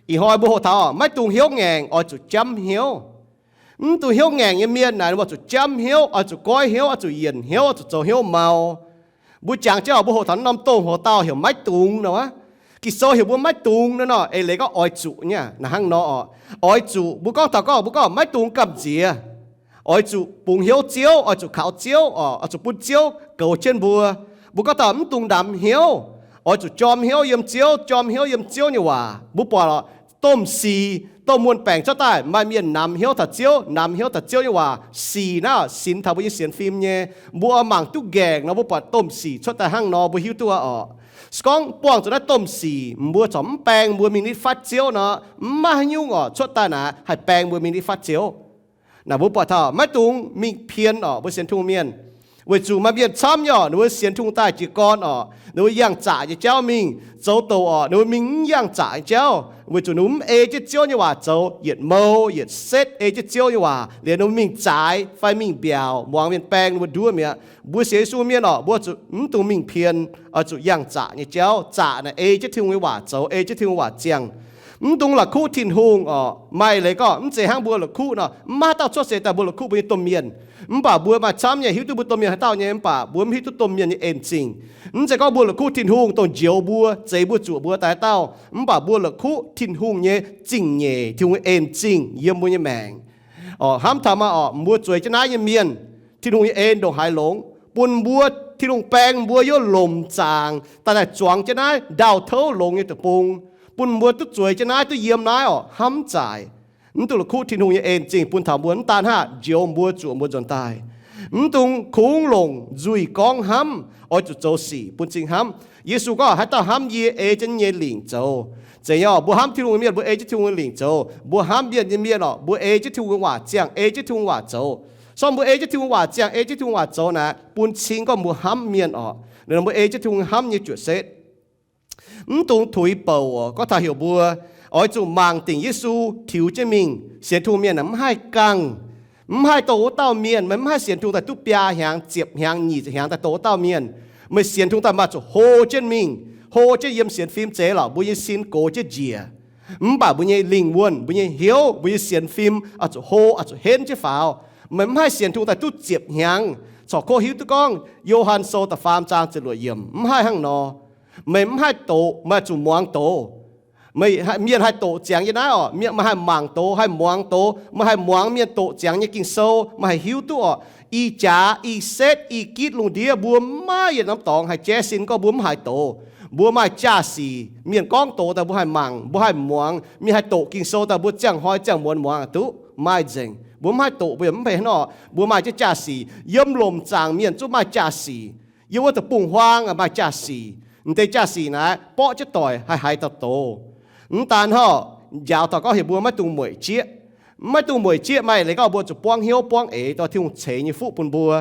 Ih hnoi mbuo hoqc taux maiv dungx hnyouv ngaengc, oix zuqc jamv hnyouv. Mv dungx hnyouv ngaengc nyei mienh naaic, oix zuqc jamv hnyouv, oix zuqc goiv hnyouv, oix zuqc yienc hnyouv, oix zuqc zoux hnyouv mau. Mbuo jangx jienv mbuo hoqc taux norm dongh hoc-dauh heuc maiv dungx nor, Ging-Sou heuc mbuo maiv dungx nor, eix leiz gorngv oix zuqc nyei. Naaic hnangv nor oc, oix zuqc. Mbuo gorngv taux gorngv mbuo gorngv maiv dungx gamh nziex, oix zuqc bungx hnyouv Ziouv, oix zuqc kaux Ziouv oc, oix zuqc bun Ziouv goux jienv mbuo. Mbuo gorngv taux mv dungx namx hnyouv, oix zuqc jorm hnyouv yiem Ziouv, jorm hnyouv yiem Ziouv nyei waac. Mbuo buatc lorqc, domh sic, domh muonh baengc cuotv daaih, maaih mienh namx hnyouv taux Ziouv, namx hnyouv taux Ziouv nyei waac. Sic naaiv sinx taux mbuo nyei sienx fim nyei. Mbuo oix mangc duqv nqaengc nor, mbuo buatc domh sic cuotv daaih hnangv nor, mbuo hiuv duqv oc. Se gorngv buangh zuqc naaiv domh sic, mbuo corc mv baeng mbuo mingh nitv fatv Ziouv nor, mv maaih haaix nyungc oc cuotv daaih naaic haih baeng mbuo mingh nitv fatv Ziouv. Naaic mbuo buatc taux maiv dungx mingh pien oc mbuo sienx Tin-Hungh mienh. Weic zuqc maaih mienh camv nyei oc, ninh mbuo sienx Tin-Hungh daaih jiez gorn oc, ninh mbuo yangh zaqc nyei jauv mingh, zoux douc oc, ninh mbuo mingh mv yangh zaqc nyei jauv. Weic zuqc ninh mbuo mv ei jienv Ziouv nyei waac zoux, yietc mou yietc setv ei jienv Ziouv nyei waac, liuz ninh mbuo mingh zaaix fai mingh mbiaauc, muangx mienh baeng ninh mbuo nduov mi'aqv. Mbuo sienx Yesu mienh oc, mbuo zuqc mv dungx mingh pien, oix zuqc yangh zaqc nyei jauv. Zaqc naaic ei jienv Tin-Hungh nyei waac zoux, ei jienv Tin-Hungh waac ziangh. Mv dungx la'kuqv Tin-Hungh oc. Maaih leiz gorngv mv zeiz hnangv mbuo la'kuqv nor, mv maaih haaix dauh cuotv seix daaih mbuo la'kuqv mbuo nyei domh mienh. Mv baac mbuo maaih camv nyei hiuv duqv mbuo domh mienh haaix dauh nyei, mv baac mbuo mv hiuv duqv domh mienh nyei en-zingh. Mv zeiz gorngv mbuo la'kuqv Tin-Hungh dongh njoux mbuo, zeix mbuo, zuoqc mbuo daaih haaix dauh, mv baac mbuo la'kuqv Tin-Hungh nyei zingh nyeic, Tin-Hungh nyei en-zingh yiem mbuo nyei maengc. Oc, hnamv taux maah oc, mbuo zueiz jienv naaiv nyei mienh, Tin-Hungh nyei en ndongc haaix longx, bun mbuo, Tin-Hungh baeng mbuo yiem lomc zaangc daaih, daaih zuangx jienv naaiv ndau-touv longx nyei deic-bung, bun mbuo duqv zueiz jienv naaiv, duqv yiem naaiv oc, hnamv zaaic. Mv dungx la'kuqv Tin-Hungh nyei en-zingh bun taux mbuo, mv daan hnangv, njoux mbuo, zuoqc mbuo nzuonx daaih. Mv dungx kungx longc nzuih gorngv hnamv, oix zuqc zoux sic bun cing hnamv. Yesu gorngv, haaix dauh hnamv yie, ei jienv nyei lingc zoux. Zeiz nyei oc, mbuo hnamv Tin-Hungh nyei mienh, mbuo ei jienv Tin-Hungh nyei lingc zoux. Mbuo hnamv mienh nyei mienh oc, mbuo ei jienv Tin-Hungh nyei waac ziangh, ei jienv Tin-Hungh waac zoux. Se gorngv mbuo ei jienv Tin-Hungh waac ziangh, ei jienv Tin-Hungh waac zoux naaic, bun cing gorngv mbuo hnamv mienh oc. Naaiv mbuo ei jienv Tin-Hungh hnamv nyei juoqc setv. Mv dungx tuix bouc oc. Gorngv taux heuc mbuo oix zuqc mangc dingc Yesu tiux jienv mingh, sienx Tin-Hungh mienh aah, mv haih gangh, mv haih dongh wuov dauh mienh. Meih mv haih sienx Tin-Hungh daaih duqv biaa hnyangx, ziepc hnyangx, nyic ziepc hnyangx daaih dongh wuov dauh mienh. Meih sienx Tin-Hungh daaih maaih zuqc hlo jienv mingh, hlo jienv yiem sienx fim zeiz lorqc, mbuo nyei sin gox jienv njiec. Mv baac mbuo nyei lingh wuonh, mbuo nyei hnyouv, mbuo nyei sienx fim oix zuqc hlo, oix zuqc henv jienv faaux. Meih mv haih sienx Tin-Hungh daaih duqv ziepc hnyangx corc kov hiuv duqv gorngv Yo^han Sou da'faam zaang ziepc luoqc yiemc, mv haih hnangv nor. Meih mv haih doqc, meih zuqc muangx doz. Meih, mienh haih doqc ziangx yiem naaiv oc, mienh, meih haih mangc doz, haih muangx doz. Meih haih muangx mienh doqc ziangx nyei Ging-Sou, meih haih hiuv duqv oc. Ih jaax, ih setv, ih gitv lungh ndiev mbuo maiv maaih yietc norm dorngx haih jaiv sin gorngv mbuo mv haiz doz. Mbuo maaih jaa-sic, mienh gorngv doz daaih mbuo haih mangc, mbuo haih muangx, mienh haih doqc Ging-Sou daaih mbuo ziangh hnoi ziangh muonz muangx duqv, maaih nzengc. Mbuo mv haih doqc mbuo yaac mv benx hnangv nor. Mbuo maaih jienv jaa-sic, yiem lomc zaangc mienh zungv maaih jaa-sic. Yiem wuov deic-bung huaang maaih jaa-sic. M'deix jaa-sic naaiv borqv jienv doic haih haiz dauh doz. Mv daan hnangv, njaaux taux gorngv heuc mbuo maiv dungx mueic jieqv. Maiv dungx mueic jieqv maaih leiz gorngv mbuo zuqc buangv hnyouv buangv eix dorh Tin-Hungh ceix nyei fuqv bun mbuo.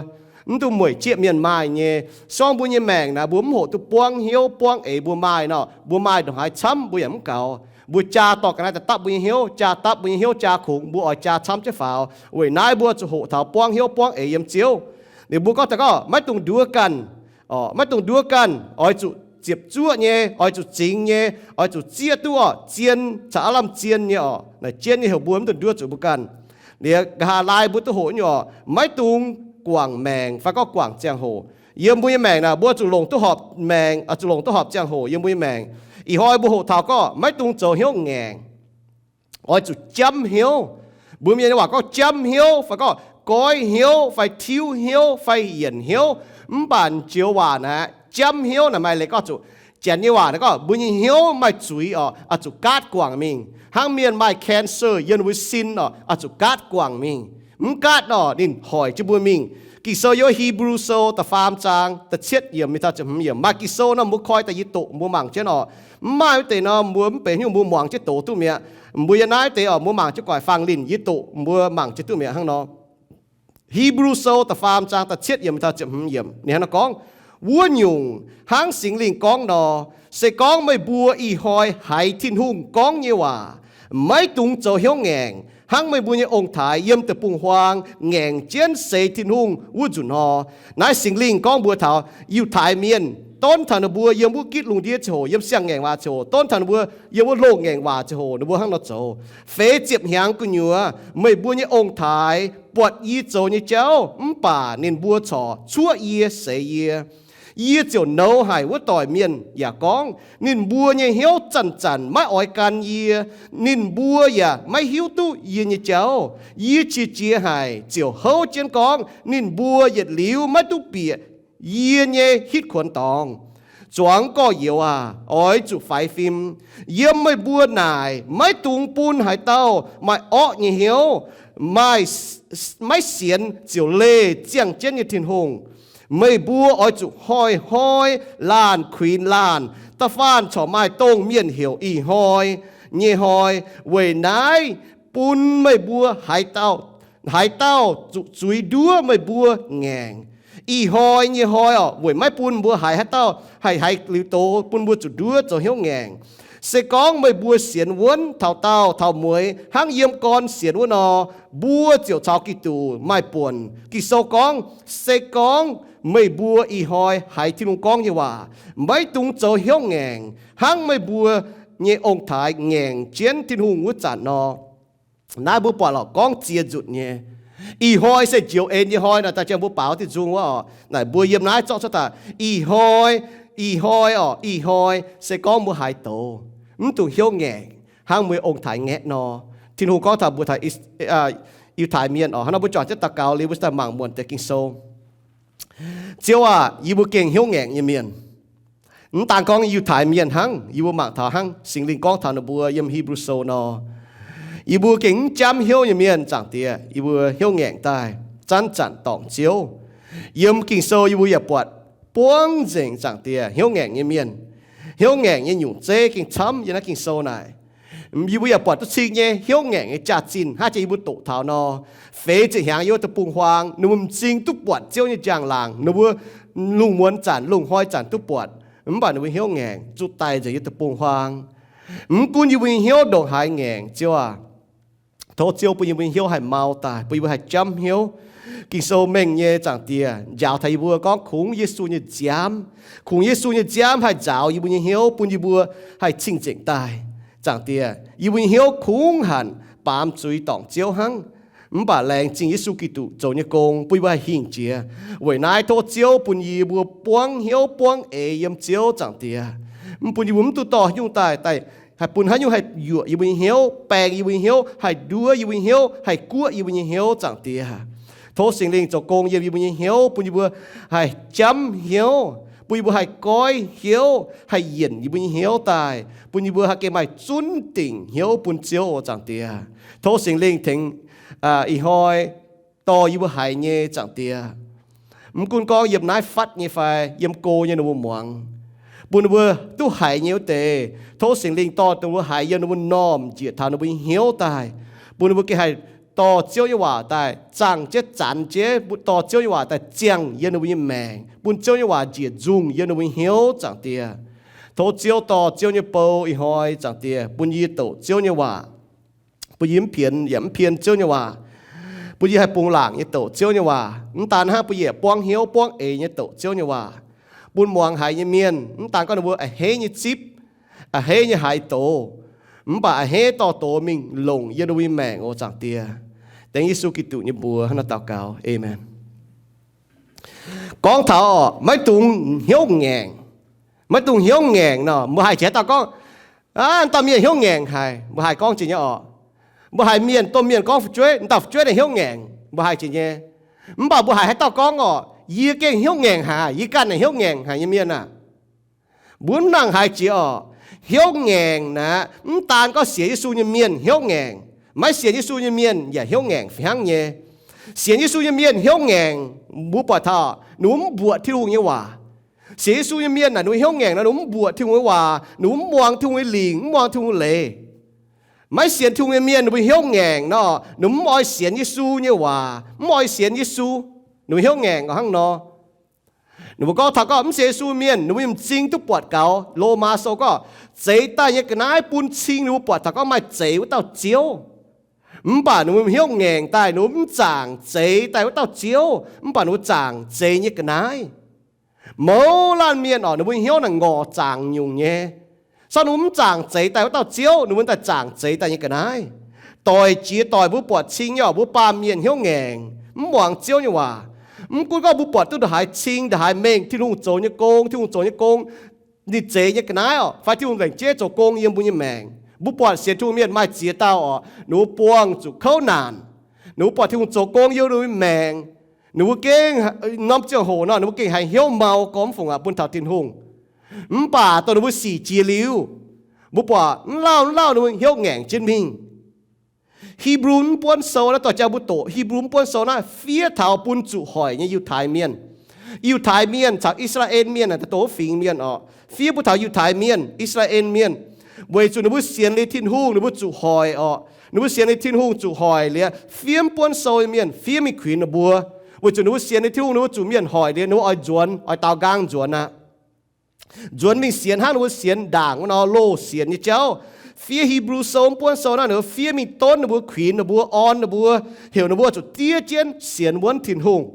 Mv dungx mueic jieqv mienh maaih nyei. Se gorngv mbuo nyei maengc naaic mbuo mv hoqc duqv buangv hnyouv buangv eix mbuo maaih nor, mbuo maaih ndongc haaix camv mbuo yaac mv gaux. Mbuo jaa dorh ga'naaiv daaih dapv mbuo nyei hnyouv, jaa dapv mbuo nyei hnyouv jaa kungx, mbuo oix jaa camv jienv faaux. Weic naaiv mbuo zuqc hoqc taux buangv hnyouv buangv eix yiem Ziouv. Ninh mbuo gorngv taux gorngv maiv dungx nduov ganh. Oc, maiv dungx nduov ganh, oix zuqc ziepc zuoqv nyei, oix zuqc zingx nyei, oix zuqc zieqv duqv oc, zien caux aav lamh zien nyei oc. Naaic jienv nyei heuc mbuo mv dungx nduov zuqc mbuo ganh. Liuz nqa'haav laai mbuo duqv hoqc nyei oc, maiv dungx guangc maengc fai gorngv guangc ziangh hoc. Yiem mbuo nyei maengc naaic mbuo zuqc longc duqv horpc maengc, zuqc longc duqv horpc ziangh hoc yiem mbuo nyei maengc. Ih hnoi mbuo hoqc taux gorngv maiv dungx zoux hnyouv ngaengc. Oix zuqc jamv hnyouv. Mbuo mienh nyei waac gorngv jamv hnyouv fai gorngv goiv hnyouv fai tiuv hnyouv fai yienc hnyouv. Mv baac joux waac naaic, jamv hnyouv naaic maaih leiz gorngv zuqc, Janx nyei waac naaic gorngv mbuo nyei hnyouv maaih zuiz oc, oix zuqc gaatv guangc mingh. Hnangv mienh maaih cancer yiem ninh mbuo sin oc, oix zuqc gaatv guangc mingh. Mv gaatv nor ninh hoic jienv mbuo mingh. Ging-Sou yiem Hipv^lu Sou da'faam zaang da'cietv yiemc mingh taux ziepc hmz yiemc. Maaih Ging-Sou nor mbuo koi daaih yie doqc mbuo mangc jienv oc. Mv maaih wuov deix nor mbuo mv benx hnyouv mbuo muangx jienv doqc duqv mi'aqv. Mbuo yiem naaiv deix oc, mbuo mangc jienv guaax fangx linh, yie doqc mbuo mangc jienv duqv mi'aqv hnangv nor. Hipv^lu Sou da'faam zaang da'cietv yiemc taux ziepc hmz yiemc ninh hnangv nor gorngv, Wuov nyungc, hnangv Singx Lingh gorngv nor, se gorngv meih mbuo ih hnoi haiz Tin-Hungh gorngv nyei waac, maiv dungx zoux hnyouv ngaengc, hnangv meih mbuo nyei ong-taaix yiem deic-bung-huaang ngaengc jienv seix Tin-Hungh wuov nzunc nor. Naaiv Singx Lingh gorngv mbuox taux Yiutai Mienh, donv taux ninh mbuo yiem wuov gitv lungh ndiev ziangh hoc, yiem siang-ngaengc waac ziangh hoc, donv taux ninh mbuo yiem wuov loz-ngaengc waac ziangh hoc, ninh mbuo hnangv nor zoux. Feix ziepc hnyangx gu'nyuoz meih mbuo nyei ong-taaix buatc yie zoux nyei jauv, mv baac ninh mbuo corc cuoqv yie, seix yie. Yie ziouc nouz haic wuov doic mienh yaac gorngv, ninh mbuo nyei hnyouv zanc-zanc maiv oix gan yie. Ninh mbuo yaac maiv hiuv duqv yie nyei jauv. Yie qiex jiez haic ziouc houv jienv gorngv, ninh mbuo yietc liuz maiv duqv bieqc yie nyei hitv kuonx dorngx. Zuangx gorx-youz aac, oix zuqc faix fim. Yiem meih mbuo naaic maiv dungx bun haaix dauh maaih orqv nyei hnyouv, maaih, maiv sienx ziouc leih ziangh jienv nyei Tin-Hungh. Meih mbuo oix zuqc hnoi-hnoi laanh kuinx laanh. Da'faanh corc maaih dongh mienh heuc ih hnoi nyei hnoi. Weic naaiv bun meih mbuo haaix dauh, haaix dauh zuqc zuiz nduov meih mbuo ngaengc. Ih hnoi nyei hnoi orqc, weic maiv bun mbuo haiz haaix dauh haih haiz liuz doz bun mbuo zuqc nduov zoux hnyouv ngaengc. Se gorngv meih mbuo sienx wuonv taux daauh taux mueiz hnangv yiem gorn sienx wuov nor, mbuo ziouc caux Giduc maaih buonc. Ging-Sou gorngv, se gorngv meih mbuo ih hnoi haiz Tin-Hungh gorngv nyei waac, maiv dungx zoux hnyouv ngaengc hnangv meih mbuo nyei ong-taaix ngaengc jienv Tin-Hungh wuov zanc nor. Naaiv mbuo buatc lorqc, gorngv ziex nzunc nyei. Ih hnoi se njoux en nyei hnoi naaic, daaih jang mbuo baaux diuh nzung wuov orqc. Naaic mbuo yiem naaiv zorqv cuotv daaih, ih hnoi, ih hnoi orqc, ih hnoi se gorngv mbuo haiz doz, mv dungx hnyouv ngaengc hnangv mbuo ong-taaix ngaeqv nor. Tin-Hungh gorngv taux mbuo taux Yiutai Mienh orqc. Hnangv nor mbuo juangc jienv daux gaux liuz, mbuo daaih mangc muonc deix Ging-Sou. Ziouv aah, yie mbuo gengh hnyouv ngaengc nyei mienh. Mv daan gorngv Yiutai Mienh hnangv, yie mbuo mangc taux hnangv Singx Lingh gorngv taux ninh mbuo yiem Hipv^lu Sou nor, yie mbuo gengh mv jamv hnyouv nyei mienh, Zaangc Diex. Yie mbuo hnyouv ngaengc daaih zanc-zanc dorngc Ziouv. Yiem Ging-Sou yie mbuo yaac buatc buangv nzengc, Zaangc Diex, hnyouv ngaengc nyei mienh. Hnyouv ngaengc nyei nyungc zeiv gengh camv yiem naaiv Ging-Sou naaic. Yie mbuo yaac buatc duqv cing nyei hnyouv ngaengc nyei jaax-zinh hnangv jiex yie mbuo doqc taux nor, feix ziepc hnyangx yiem wuov deic-bung-huaang, ninh mbuo m'zing duqv buatc Ziouv nyei njang-laangc. Ninh mbuo lungh muonz zanc, lungh hnoi zanc duqv buatc, mv baac ninh mbuo hnyouv ngaengc zuqc daic nzengc yiem deic-bung-huaang. Mv gunv yie mbuo nyei hnyouv ndongc haaix ngaengc, Ziouv aac, tov Ziouv bun yie mbuo nyei hnyouv haih mau daaih, bun yie mbuo haih jamv hnyouv. Ging-Sou mengh nyei, Zaangc Diex, njaaux taux yie mbuo gorngv kungx Yesu nyei nziaamv, kungx Yesu nyei nziaamv haih nzaaux yie mbuo nyei hnyouv, bun yie mbuo haih cing-nzengc daaih. Zaangc Diex, yie mbuo nyei hnyouv kungx hanc baamz zuiz dorngc Ziouv hnangv. Mv baac laengz zingh Yesu Giduc zoux nyei gong bun yie mbuo haih hingh jiex. Weic naaiv tov Ziouv bun yie mbuo buangv hnyouv buangv eix yiem Ziouv, Zaangc Diex. Mv bun yie mbuo mv duqv dorh haaix nyungc daaih, daaih haih bun haaix nyungc haih yuoqc yie mbuo nyei hnyouv, baeng yie mbuo nyei hnyouv, haih nduov yie mbuo nyei hnyouv, haih guoqv yie mbuo nyei hnyouv, Zaangc Diex. Tov Singx Lingh zoux gong yiem yie mbuo nyei hnyouv, bun yie mbuo haih jamv hnyouv, bun yie mbuo haih goiv hnyouv, haih yienc yie mbuo nyei hnyouv daaih, bun yie mbuo haih gengh maaih zunv dingc hnyouv bun Ziouv, Zaangc Diex. Tov Singx Lingh tengx ih hnoi dorh yie mbuo haiz nyei, Zaangc Diex. Mv gunv gorngv yiem naaiv fatv nyei fai yiem go nyei ninh mbuo muangx, bun ninh mbuo duqv haiz nyei wuov deix, tov Singx Lingh dorh ninh mbuo haiz yiem ninh mbuo normh njiec taux ninh mbuo nyei hnyouv daaih, bun ninh mbuo gengh haih dorh Ziouv nyei waac daaih zaangh jienv, zanx jienv, dorh Ziouv nyei waac daaih ziangh yiem ninh mbuo nyei maengc, bun Ziouv nyei waac njiec nzungh yiem ninh mbuo nyei hnyouv, Zaangc Diex. Tov Ziouv dorh Ziouv nyei bou ih hnoi, Zaangc Diex, bun yie doqc Ziouv nyei waac, bun yie mv pienx yaac mv pien Ziouv nyei waac, bun yie haih bungx laangc nyei doqc Ziouv nyei waac. Mv daan hnangv, bun yie yaac buangv hnyouv buangv eix nyei doqc Ziouv nyei waac, bun muangx haiz nyei mienh mv daan gorngv ninh mbuo a'hneiv nyei zipv, a'hneiv nyei haiz doz, mv baac a'hneiv dorh doz mingh longc yiem ninh mbuo nyei maengc oc, Zaangc Diex. Dengv Yesu Giduc nyei mbuox hnangv naaiv daux gaux, aamen. Gorngv taux maiv dungx hnyouv ngaengc, maiv dungx hnyouv ngaengc nor, mbuo haih jiex haaix dauh gorngv, aav, dauh mienh hnyouv ngaengc haic, mbuo haih gorngv jiex nyei orqc. Mbuo haiz mienh, domh mienh gorngv fu'jueiv, dauh fu'jueiv naaiv hnyouv ngaengc, mbuo haih jiex nyei. Mv baac mbuo haih haaix dauh gorngv orqc, yie gengh hnyouv ngaengc haic, yie ganh naaic hnyouv ngaengc haic nyei mienh aah? Mbuo mv nangc haiz jiex orqc. Hnyouv ngaengc naaic mv daan gorngv sienx Yesu nyei mienh hnyouv ngaengc. Maiv sienx Yesu nyei mienh yaac hnyouv ngaengc fih hnangv nyei. Sienx Yesu nyei mienh hnyouv ngaengc, mbuo buatc taux ninh mbuo mv mbuoqc Tin-Hungh nyei waac. Sienx Yesu nyei mienh naaic ninh mbuo hnyouv ngaengc nor, ninh mbuo mv mbuoqc Tin-Hungh nyei waac, ninh mbuo mv muangx Tin-Hungh nyei lingc, mv muangx Tin-Hungh nyei leiz. Maiv sienx Tin-Hungh nyei mienh ninh mbuo hnyouv ngaengc nor, ninh mbuo mv oix sienx Yesu nyei waac, mv oix sienx Yesu. Ninh mbuo hnyouv ngaengc hnangv nor. Ninh mbuo gorngv taux gorngv mv sienx Yesu mienh, ninh mbuo nyei m'zing duqv buatc gaux. Lomaa Sou gorngv, zeix daaih nyei ga'naaiv bun cing ninh mbuo buatc taux gorngv maaih zeix wuov dauh Ziouv. Mv baac ninh mbuo hnyouv ngaengc daaih, ninh mbuo mv zaangc zeix daaih wuov dauh Ziouv, mv baac ninh mbuo zaangc zeix nyei ga'naaiv. Mouz laanh mienh orqc, ninh mbuo hnyouv naaic ngorc zaangc nyungc nyei. Sortv ninh mbuo mv zaangc zeix daaih wuov dauh Ziouv, ninh mbuo daaih zaangc zeix daaih nyei ga'naaiv. Doic jiex doic mbuo buatc cing nyei orqc, mbuo baamh mienh hnyouv ngaengc, mv muangx Ziouv nyei waac. Mv gunv gorngv mbuo buatc duqv ndongc haaix cing, ndongc haaix mengh Tin-Hungh zoux nyei gong, Tin-Hungh zoux nyei gong, ninh zeix nyei ga'naaiv orqc, fai Tin-Hungh laengz jeiv zoux gong yiem mbuo nyei maengc. Mbuo buatc sienx Tin-Hungh mienh maaih ziex dauh orqc, ninh mbuo buangh zuqc kouv naanc. Ninh mbuo buatc Tin-Hungh zoux gong yiem ninh mbuo nyei maengc. Ninh mbuo gengh, norm ziangh hoc nor, ninh mbuo gengh haiz hnyouv mau gormx fungc aqv bun taux Tin-Hungh. Mv baac dongh ninh mbuo sic jiex liuz, mbuo buatc mv lauh mv lauh ninh mbuo hnyouv ngaengc jienv mingh. Hipv^lu mv buonv sou naaiv dorh jaa mbuo doqc, Hipv^lu mv buonv sou naaiv fiev taux bun zuqc hoic nyei Yiutai Mienh. Yiutai Mienh caux I^saa^laa^en Mienh naaic, dongh wuov fingx mienh orqc, fiev bun taux Yiutai Mienh, I^saa^laa^en Mienh, weic zuqc ninh mbuo sienx liuz Tin-Hungh ninh mbuo zuqc hoic orqc. Ninh mbuo sienx liuz Tin-Hungh zuqc hoic liuz, fiev mv buonv sou nyei mienh fiev mingh kuinx ninh mbuo, weic zuqc ninh mbuo sienx liuz Tin-Hungh ninh mbuo zuqc mienh hoic liuz ninh mbuo oix nzuonx, oix daaux nqaang nzuonx aqv. Nzuonx mingh sienx hnangv ninh mbuo sienx ndaangc wuov nor loz sienx nyei jauv. Fiev Hipv^lu Sou mv buonv sou naaiv, ninh mbuo fiev mingh donv ninh mbuo, kuinx ninh mbuo, orn ninh mbuo, heuc ninh mbuo zuqc diev jienv sienx wuonv Tin-Hungh.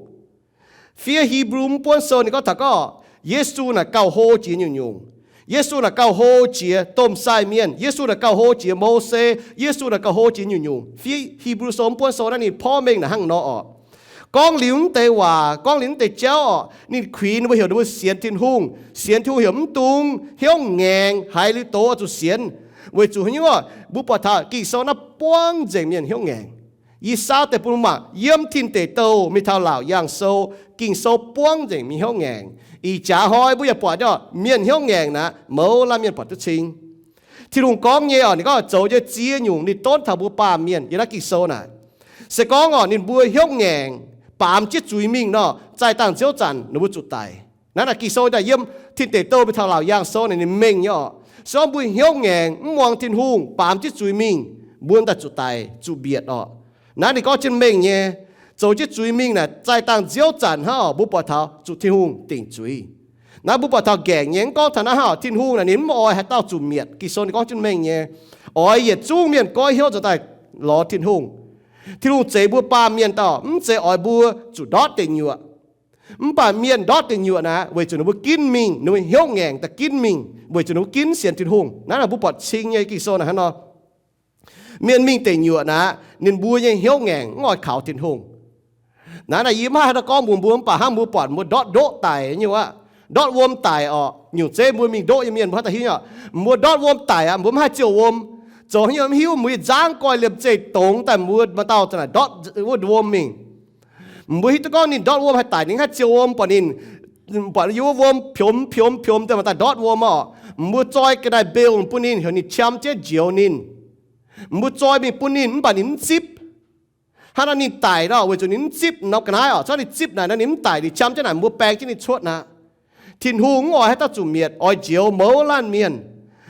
Fiev Hipv^lu mv buonv sou ninh gorngv taux gorngv Yesu naaic gauh hlo jiex nyungc-nyungc. Yesu naaic gauh hlo jiex domh sai mienh. Yesu naaic gauh hlo jiex Mose. Yesu naaic gauh hlo jiex nyungc-nyungc. Fiev Hipv^lu Sou mv buonv sou naaiv ninh porv mengh naaic hnangv nor orqc. Gorngv liuz mv deix waac, gorngv liuz mv deix jauv orqc, ninh kuinx ninh mbuo, heuc ninh mbuo sienx Tin-Hungh. Sienx Tin-Hungh heuc mv dungx hnyouv ngaengc, haiz liuz doz oix zuqc sienx. Weic zuqc haaix nyungc orqc? Mbuo buatc taux Ging-Sou naaiv buangv nzengc mienh hnyouv ngaengc. Yie saauv deix bun mbuo mangc, yiem Tin Deic Douh mingh taux Laauc Yaangh Sou, Ging-Sou buangv nzengc mienh hnyouv ngaengc. Ih jaax hnoi mbuo yaac buatc nyei orqc, mienh hnyouv ngaengc naaic mouz laanh mienh buatc duqv cing. Tin-Hungh gorngv nyei orqc, ninh gorngv zoux nyei ziex nyungc ninh donv taux mbuo baamh mienh yiem naaiv Ging-Sou naaic. Se gorngv orqc ninh mbuo hnyouv ngaengc, baamz jienv zuiz mingh nor, zaih dangh nziouv zanc ninh mbuo zuqc daic. Naaiv naaic Ging-Sou daaih yiem Tin Deic Douh mingh taux Laauc Yaangh Sou naaic ninh mengh nyei orqc. Se gorngv mbuo hnyouv ngaengc, mv muangx Tin-Hungh, baamz jienv zuiz mingh, mbuo daaih zuqc daic, zuqc mietc orqc. Naaiv ninh gorngv jienv mengh nyei. Zoux jienv zuiz mingh naaic zaih dangh nziouv zanc hnangv orqc, mbuo buatc taux zuqc Tin-Hungh dingc zuiz. Naaiv mbuo buatc taux ngaengc nyei, mv gorngv taux naaiv hnangv orqc, Tin-Hungh naaic ninh mv oix haaix dauh zuqc mietc. Ging-Sou ninh gorngv jienv mengh nyei. Oix yietc zungv mienh goiv hnyouv nzuonx daaih lorz Tin-Hungh. Tin-Hungh zeix mbuo baamh mienh daaih mv zeiz oix mbuo zuqc ndortv deic nyuoqc. Mv baac mienh ndortv deic nyuoqc naaic weic zuqc ninh mbuo ginv mingh, ninh mbuo hnyouv ngaengc daaih ginv mingh, weic zuqc ninh mbuo ginv sienx Tin-Hungh. Naaiv naaic mbuo buatc cing nyei Ging-Sou naaic hnangv nor. Mienh mingh deic nyuoqc naaic, ninh mbuo nyei hnyouv ngaengc mv oix kaux Tin-Hungh. Naaiv naaic yie mv haih haaix dauh gorngv mbuox mbuo, mv baac hnangv mbuo buatc mbuo ndortv ndoqv daic nyei wuov, ndortv wuom daic orqc. Nyungc zeiv mbuo mingh ndoqv nyei mienh mbuo haaix dauh hiuv nyei orqc? Mbuo ndortv wuom daic aqv, mbuo mv haih ziouh wuom. Zoux haaix nyungc mv hiuv, mbuo nyei nzangv goiv liemh zeih dongz daaih mbuo maaih dauh za'naaic ndortv wuov wuom mingh. Mbuo hiuv duqv gorngv ninh ndortv wuom haih daic, ninh haih ziouh wuom, buatc ninh, buatc yiem wuov wuom piomx piomx piomx daaih maaih daaih ndortv wuom orqc. Mbuo zoi ga'naaiv-mbeu bun ninh, heuc ninh qam jienv njoux ninh. Mbuo zoi mingh bun ninh, mv baac ninh mv zipv. Hnangv nor ninh daic nor weic zuqc ninh mv zipv norm ga'naaiv orqc. Corc ninh zipv naaic nor ninh mv daic, ninh qam jienv naaic mbuo baeng jienv ninh cuotv aqv. Tin-Hungh mv oix haaix dauh zuqc mietc, oix njoux mouz laanh mienh.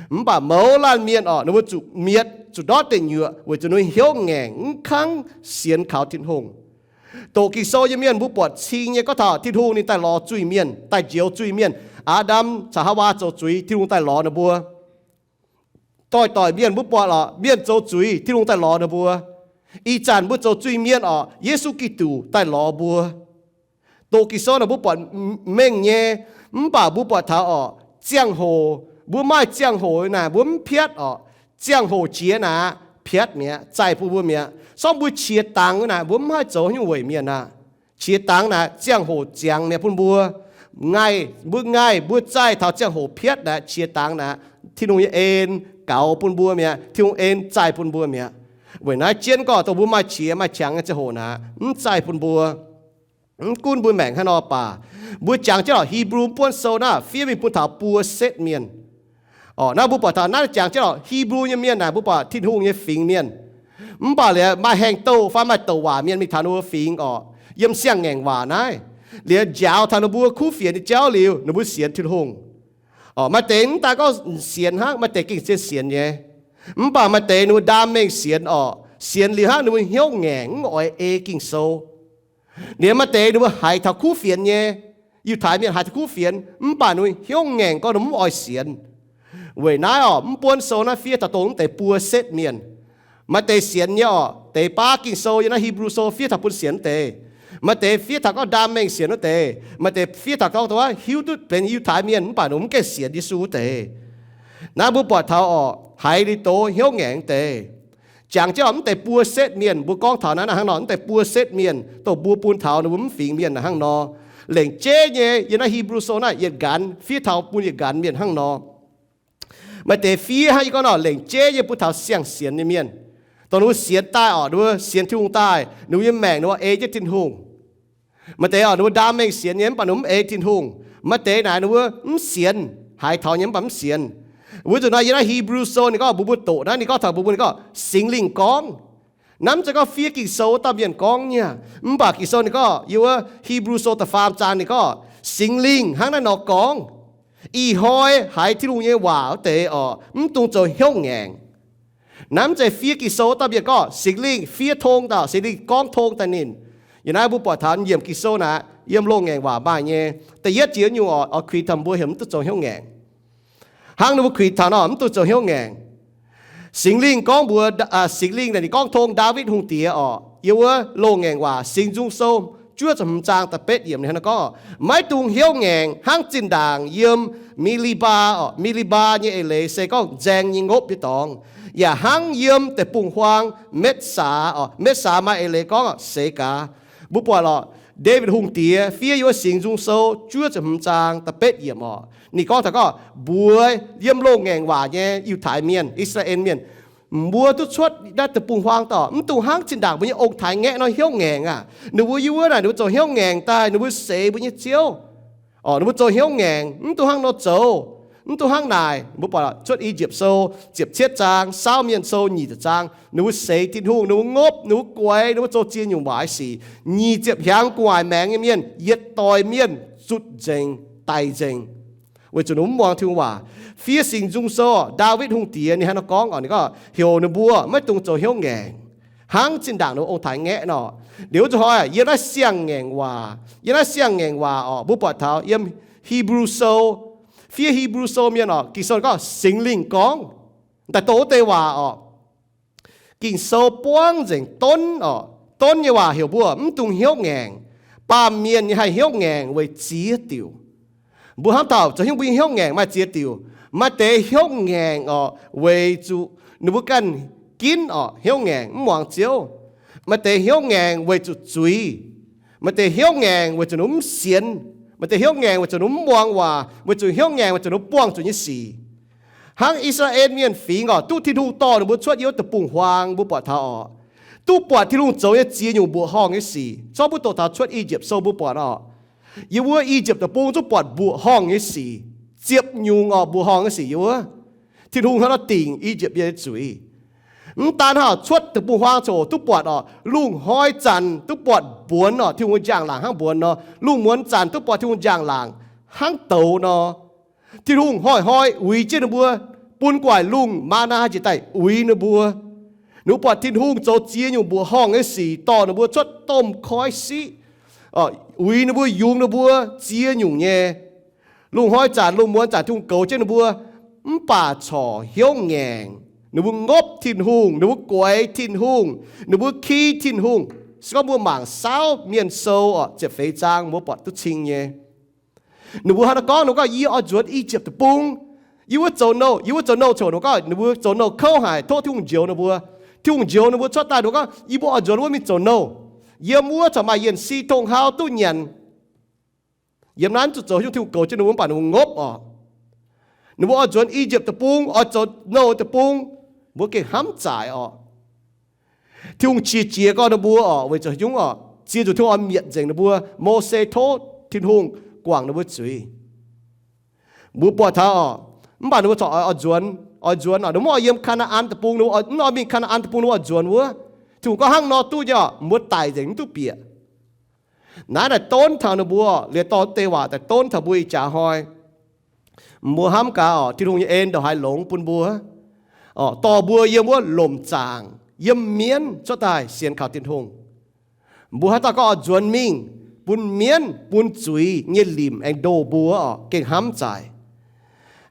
Mv baac mouz laanh mienh orqc, ninh mbuo zuqc mietc, zuqc ndortv deic nyuoqc weic zuqc ninh mbuo hnyouv ngaengc, mv kangv sienx kaux Tin-Hungh. Doqc Ging-Sou nyei mienh mbuo buatc cing nyei gorngv taux Tin-Hungh ninh daaih lorz zuiz-mienh, daaih njoux zuiz-mienh. Aa^ndam caux Haawaa zoux zuiz, Tin-Hungh daaih lorz ninh mbuo. Doix-doix mienh mbuo buatc lorqc, mienh zoux zuiz, Tin-Hungh daaih lorz ninh mbuo. Ih zanc mbuo zoux zuiz-mienh orqc, Yesu Giduc daaih lorz mbuo. Doqc Ging-Sou naaic mbuo buatc mengh nyei, mv baac mbuo buatc taux orqc, ziangh hoc, mbuo maaih ziangh hoc naaic mbuo mv piatv orqc. Ziangh hoc jiex naaic piatv mi'aqv, zaih bun mbuo mi'aqv. Sortv mbuo qiex dangx naaic mbuo mv haih zoux nyungc weic mienh aqv. Qiex dangx naaic ziangh hoc ziangx mi'aqv bun mbuo. Ngaih, mbuo ngaih, mbuo zaih taux ziangh hoc piatv naaic, qiex dangx naaic, Tin-Hungh nyei en gaux bun mbuo mi'aqv, Tin-Hungh en zaih bun mbuo mi'aqv. Weic naaiv jienv gorngv dongh mbuo maaih qiex maaih qangx nyei ziangh hoc naaic, mv zaih bun mbuo. Mv gunv mbuo maengc haaix nor baac, mbuo jangx jienv lorqc Hipv^lu Buonv Sou naaiv fiev mingh bun taux buo setv mienh. Orqc, naaiv mbuo buatc taux naaiv jangx jienv lorqc Hipv^lu nyei mienh naaic mbuo buatc Tin-Hungh nyei fingx mienh. Mv baac liuz maaih haengh douh fai maaih douc waac mienh mingh taux ninh mbuo fingx orqc, yiem siang-ngaengc waac naaiv. Liuz njaaux taux ninh mbuo kuv fienx nyei jauv liuz, ninh mbuo sienx Tin-Hungh. Orqc, maaih deix mv daan gorngv sienx hnangv, maaih deix gengh zien sienx nyei. Mv baac maaih deix ninh mbuo ndaam mengh sienx orqc, sienx liuz hnangv ninh mbuo hnyouv ngaengc mv oix ei Ging-Sou. Liuz maaih deix ninh mbuo haiz taux kuv fienx nyei, Yiutai mienh haiz taux kuv fienx, mv baac ninh mbuo hnyouv ngaengc gorngv ninh mv oix sienx. Weic naaiv orqc, mv buonv sou naaiv fiev taux dongh mv deix buo setv mienh. Maaih deix sienx nyei orqc, deix baav Ging-Sou yiem naaiv Hipv^lu Sou fiev taux bun sienx deix. Maaih deix fiev taux gorngv ndaam mengh sienx wuov deix. Maaih deix fiev taux gorngv dongh wuov hiuv duqv benx Yiutai Mienh mv baac ninh mv gaengh sienx Yesu wuov deix. Naaiv mbuo buatc taux orqc, haiz liuz doz hnyouv ngaengc wuov deix. Jangx jienv orqc, mv deix buo setv mienh, mbuo gorngv taux naaiv hnangv nor, mv deix buo setv mienh dongh mbuo bun taux ninh mbuo mv fingx mienh hnangv nor. Lengc jeiv nyei yiem naaiv Hebrew Sou naaiv yietc nqanx fiev taux bun yietc nqanx mienh hnangv nor. Maaih deix fiev hnangv yie gorngv nor, lengc jeiv nyei bun taux siang-sienx nyei mienh. Dongh ninh mbuo sienx daaih orqc, ninh mbuo sienx Tin-Hungh daaih, ninh mbuo nyei maengc ninh mbuo ei jienv Tin-Hungh. Maaih deix orqc, ninh mbuo ndaam mengh sienx nyei mv baac ninh mv ei Tin-Hungh. Maaih deix naaic ninh mbuo mv sienx, haiz taux nyei mv baac mv sienx. Weic zuqc nor yiem naaiv Hebrew Sou ninh gorngv mbuo mbuo doqc naaiv, ninh gorngv taux mbuo mbuo ninh gorngv Singx Lingh gorngv. Naaiv mv zeiz gorngv fiev Ging-Sou wuov dauh mienh gorngv nyei aqv. Mv baac Ging-Sou ninh gorngv, yiem wuov Hebrew Sou da'faam zaang ninh gorngv, Singx Lingh hnangv naaiv nor gorngv, ih hnoi haiz Tin-Hungh nyei waac wuov deix orqc, mv dungx zoux hnyouv ngaengc. Naaiv mv zeiz fiev Ging-Sou wuov dauh mienh gorngv, Singx Lingh fiev tong daaih, Singx Lingh gorngv tong daaih ninh. Yiem naaiv mbuo buatc taux nyiemc Ging-Sou naaic, yiem Loz-Ngaengc Waac maaih nyei. Da'yietv jiex nyungc orqc, oix kuinx taux mbuo heuc mv duqv zoux hnyouv ngaengc. Hnangv ninh mbuo kuinx taux nor, mv duqv zoux hnyouv ngaengc. Singx Lingh gorngv mbuox, Singx Lingh naaic ninh gorngv tong Ndaawitv Hungh Diex orqc, yiem wuov Loz-Ngaengc Waac Singx Nzung Sou juov ziepc hmz zaang da'betv yiemc ninh hnangv nor gorngv, Maiv dungx hnyouv ngaengc hnangv zinh ndaangc yiem Mi^li^mbaa orqc, Mi^li^mbaa nyei eix leiz se gorngv nzaeng nyei ngopv nyei dorngx, yaac hnangv yiem deic-bung-huaang Metv^saa orqc, Metv^saa maaih eix leiz gorngv orqc, Seix Gaax. Mbuo buatc lorqc, Ndaawitv Hungh Diex fiev yiem wuov Singx Nzung Sou juov ziepc hmz zaang da'betv yiemc orqc, ninh gorngv taux gorngv mbuox yiem Loz-Ngaengc Waac nyei Yiutai Mienh, I^saa^laa^en Mienh, mbuo duqv cuotv naaiv deic-bung-huaang daaih, mv dungx hnangv zinh ndaangc mbuo nyei ong-taaix-ngaeqv nor hnyouv ngaengc aqv. Ninh mbuo yiem wuov naaic ninh mbuo zoux hnyouv ngaengc daaih, ninh mbuo seix mbuo nyei Ziouv. Orqc, ninh mbuo zoux hnyouv ngaengc, mv dungx hnangv nor zoux, mv dungx hnangv naaic. Mbuo buatc Cuotv I^yipv Sou ziepc cietv zaang, Saauv Mienh Sou nyic ziepc zaang, ninh mbuo seix Tin-Hungh, ninh mbuo ngopv, ninh mbuo guaix, ninh mbuo zoux ziex nyungc waaic sic. Nyic ziepc hiaangx gu'nguaaic maengx nyei mienh, yietc doic mienh zutc nzengc, daic nzengc, weic zuqc ninh mbuo mv muangx Tin-Hungh waac. Fiev Singx Nzung Sou, Ndaawitv Hungh Diex ninh hnangv nor gorngv orqc, ninh gorngv heuc ninh mbuo maiv dungx zoux hnyouv ngaengc, hnangv zinh ndaangc ninh mbuo ong-taaix-ngaeqv nor. Liuz wuov zuqc hnoi yiem naaiv Siang-Ngaengc Waac, yiem naaiv Siang-Ngaengc Waac orqc, mbuo buatc taux yiem Hipv^lu Sou, fiev Hipv^lu Sou mienh orqc, Ging-Sou gorngv Singx Lingh gorngv. Daaih dongh wuov deix waac orqc, Ging-Sou buangv nzengc donv orqc, donv nyei waac heuc mbuo mv dungx hnyouv ngaengc. Baamh mienh nyei haih hnyouv ngaengc weic ziex diuc. Mbuo hnamv taux zoux hnyouv, mbuo nyei hnyouv ngaengc maaih ziex diuc. Maaih deix hnyouv ngaengc orqc weic zuqc ninh mbuo ganh ginv orqc hnyouv ngaengc mv muangx Ziouv. Maaih deix hnyouv ngaengc weic zuqc zuiz. Maaih deix hnyouv ngaengc weic zuqc ninh mv sienx. Maaih deix hnyouv ngaengc weic zuqc ninh mv muangx waac, weic zuqc hnyouv ngaengc weic zuqc ninh mv buangh zuqc nyei sic. Hnangv I^saa^laa^en Mienh fingx orqc, duqv Tin-Hungh dorh ninh mbuo cuotv yiem wuov deic-bung-huaang, mbuo buatc taux orqc, duqv buatc Tin-Hungh zoux nyei ziex nyungc mbuoqc horngh nyei sic. Zorqv mbuo doqc taux Cuotv I^yipv Sou mbuo buatc orqc, yiem wuov I^yipv Deic-Bung zungv buatc mbuoqc horngh nyei sic, ziepc nyungc orqc mbuoqc horngh nyei sic yiem wuov. Tin-Hungh hnangv nor dingc I^yipv mienh nyei zuiz. Mv daan hnangv, cuotv deic-bung-huaang coc duqv buatc orqc, lungh hnoi zanc duqv buatc mbuonx orqc, Tin-Hungh nyei njang-laangc hnangv mbuonx nor. Lungh muonz zanc duqv buatc Tin-Hungh njang-laangc hnangv douz nor. Tin-Hungh hnoi-hnoi uix jienv ninh mbuo, bun gu'nguaaic lungh maa^naa njiec daaih uix ninh mbuo. Ninh mbuo buatc Tin-Hungh zoux ziex nyungc mbuoqc horngh nyei sic dorh ninh mbuo cuotv domh koiv-siqv, uix ninh mbuo, yungz ninh mbuo ziex nyungc nyei. Lungh hnoi zanc, lungh muonz zanc Tin-Hungh goux jienv ninh mbuo, mv baac corc hnyouv ngaengc. Ninh mbuo ngopv Tin-Hungh, ninh mbuo guaix Tin-Hungh, ninh mbuo ki Tin-Hungh. Se gorngv mbuo mangc Saauv Mienh Sou orqc, ziepc feix zaang, mbuo buatc duqv cing nyei. Ninh mbuo hnangv nor gorngv, ninh mbuo gorngv, Yie oix nzuonx I^yipv Deic-Bung. Yie wuov zoux nouh, yie wuov zoux nouh coc, ninh mbuo gorngv ninh mbuo zoux nouh kouv haic, tov Tin-Hungh njoux ninh mbuo. Tin-Hungh njoux ninh mbuo cuotv daaih, ninh mbuo gorngv, Yie mbuo oix nzuonx wuov mingh zoux nouh. Yiem wuov corc maaih yienh si tong hauv duqv nyanc. Yiem naaiv zuqc zoux hnyouv, Tin-Hungh goux jienv ninh mbuo mv baac ninh mbuo ngopv orqc. Ninh mbuo oix nzuonx I^yipv Deic-Bung, oix zoux nouh deic-bung, mbuo gengh hnamv zaaic orqc. Tin-Hungh qiex jiez gorx ninh mbuo orqc, weic zuqc nyungc orqc, ziex nzunc Tin-Hungh oix mietc nzengc ninh mbuo. Mose tov Tin-Hungh guangc ninh mbuo zuiz. Mbuo buatc taux orqc, mv baac ninh mbuo corc oix, oix nzuonx, oix nzuonx orqc, ninh mbuo mv oix yiem Kaa^naa^an Deic-Bung, ninh mbuo oix, mv oix mingh Kaa^naa^an Deic-Bung, ninh mbuo oix nzuonx wuov. Tin-Hungh gorngv hnangv nor duqv nyei orqc, mbuo daic nzengc mv duqv bieqc. Naaiv daaih donv taux ninh mbuo, liuz dorh deix waac daaih donv taux mbuo ih jaax hnoi. Mbuo hnamv gaax orqc, Tin-Hungh nyei en ndongc haaix longx bun mbuo, orqc, dorh mbuo yiem wuov lomc zaangc, yiem mienv cuotv daaih sienx kaux Tin-Hungh. Mbuo haaix dauh gorngv oix nzuonx mingh, bun mienv bun zuiz nyei limc aengx ndoh mbuo orqc, gengh hnamv zaaic.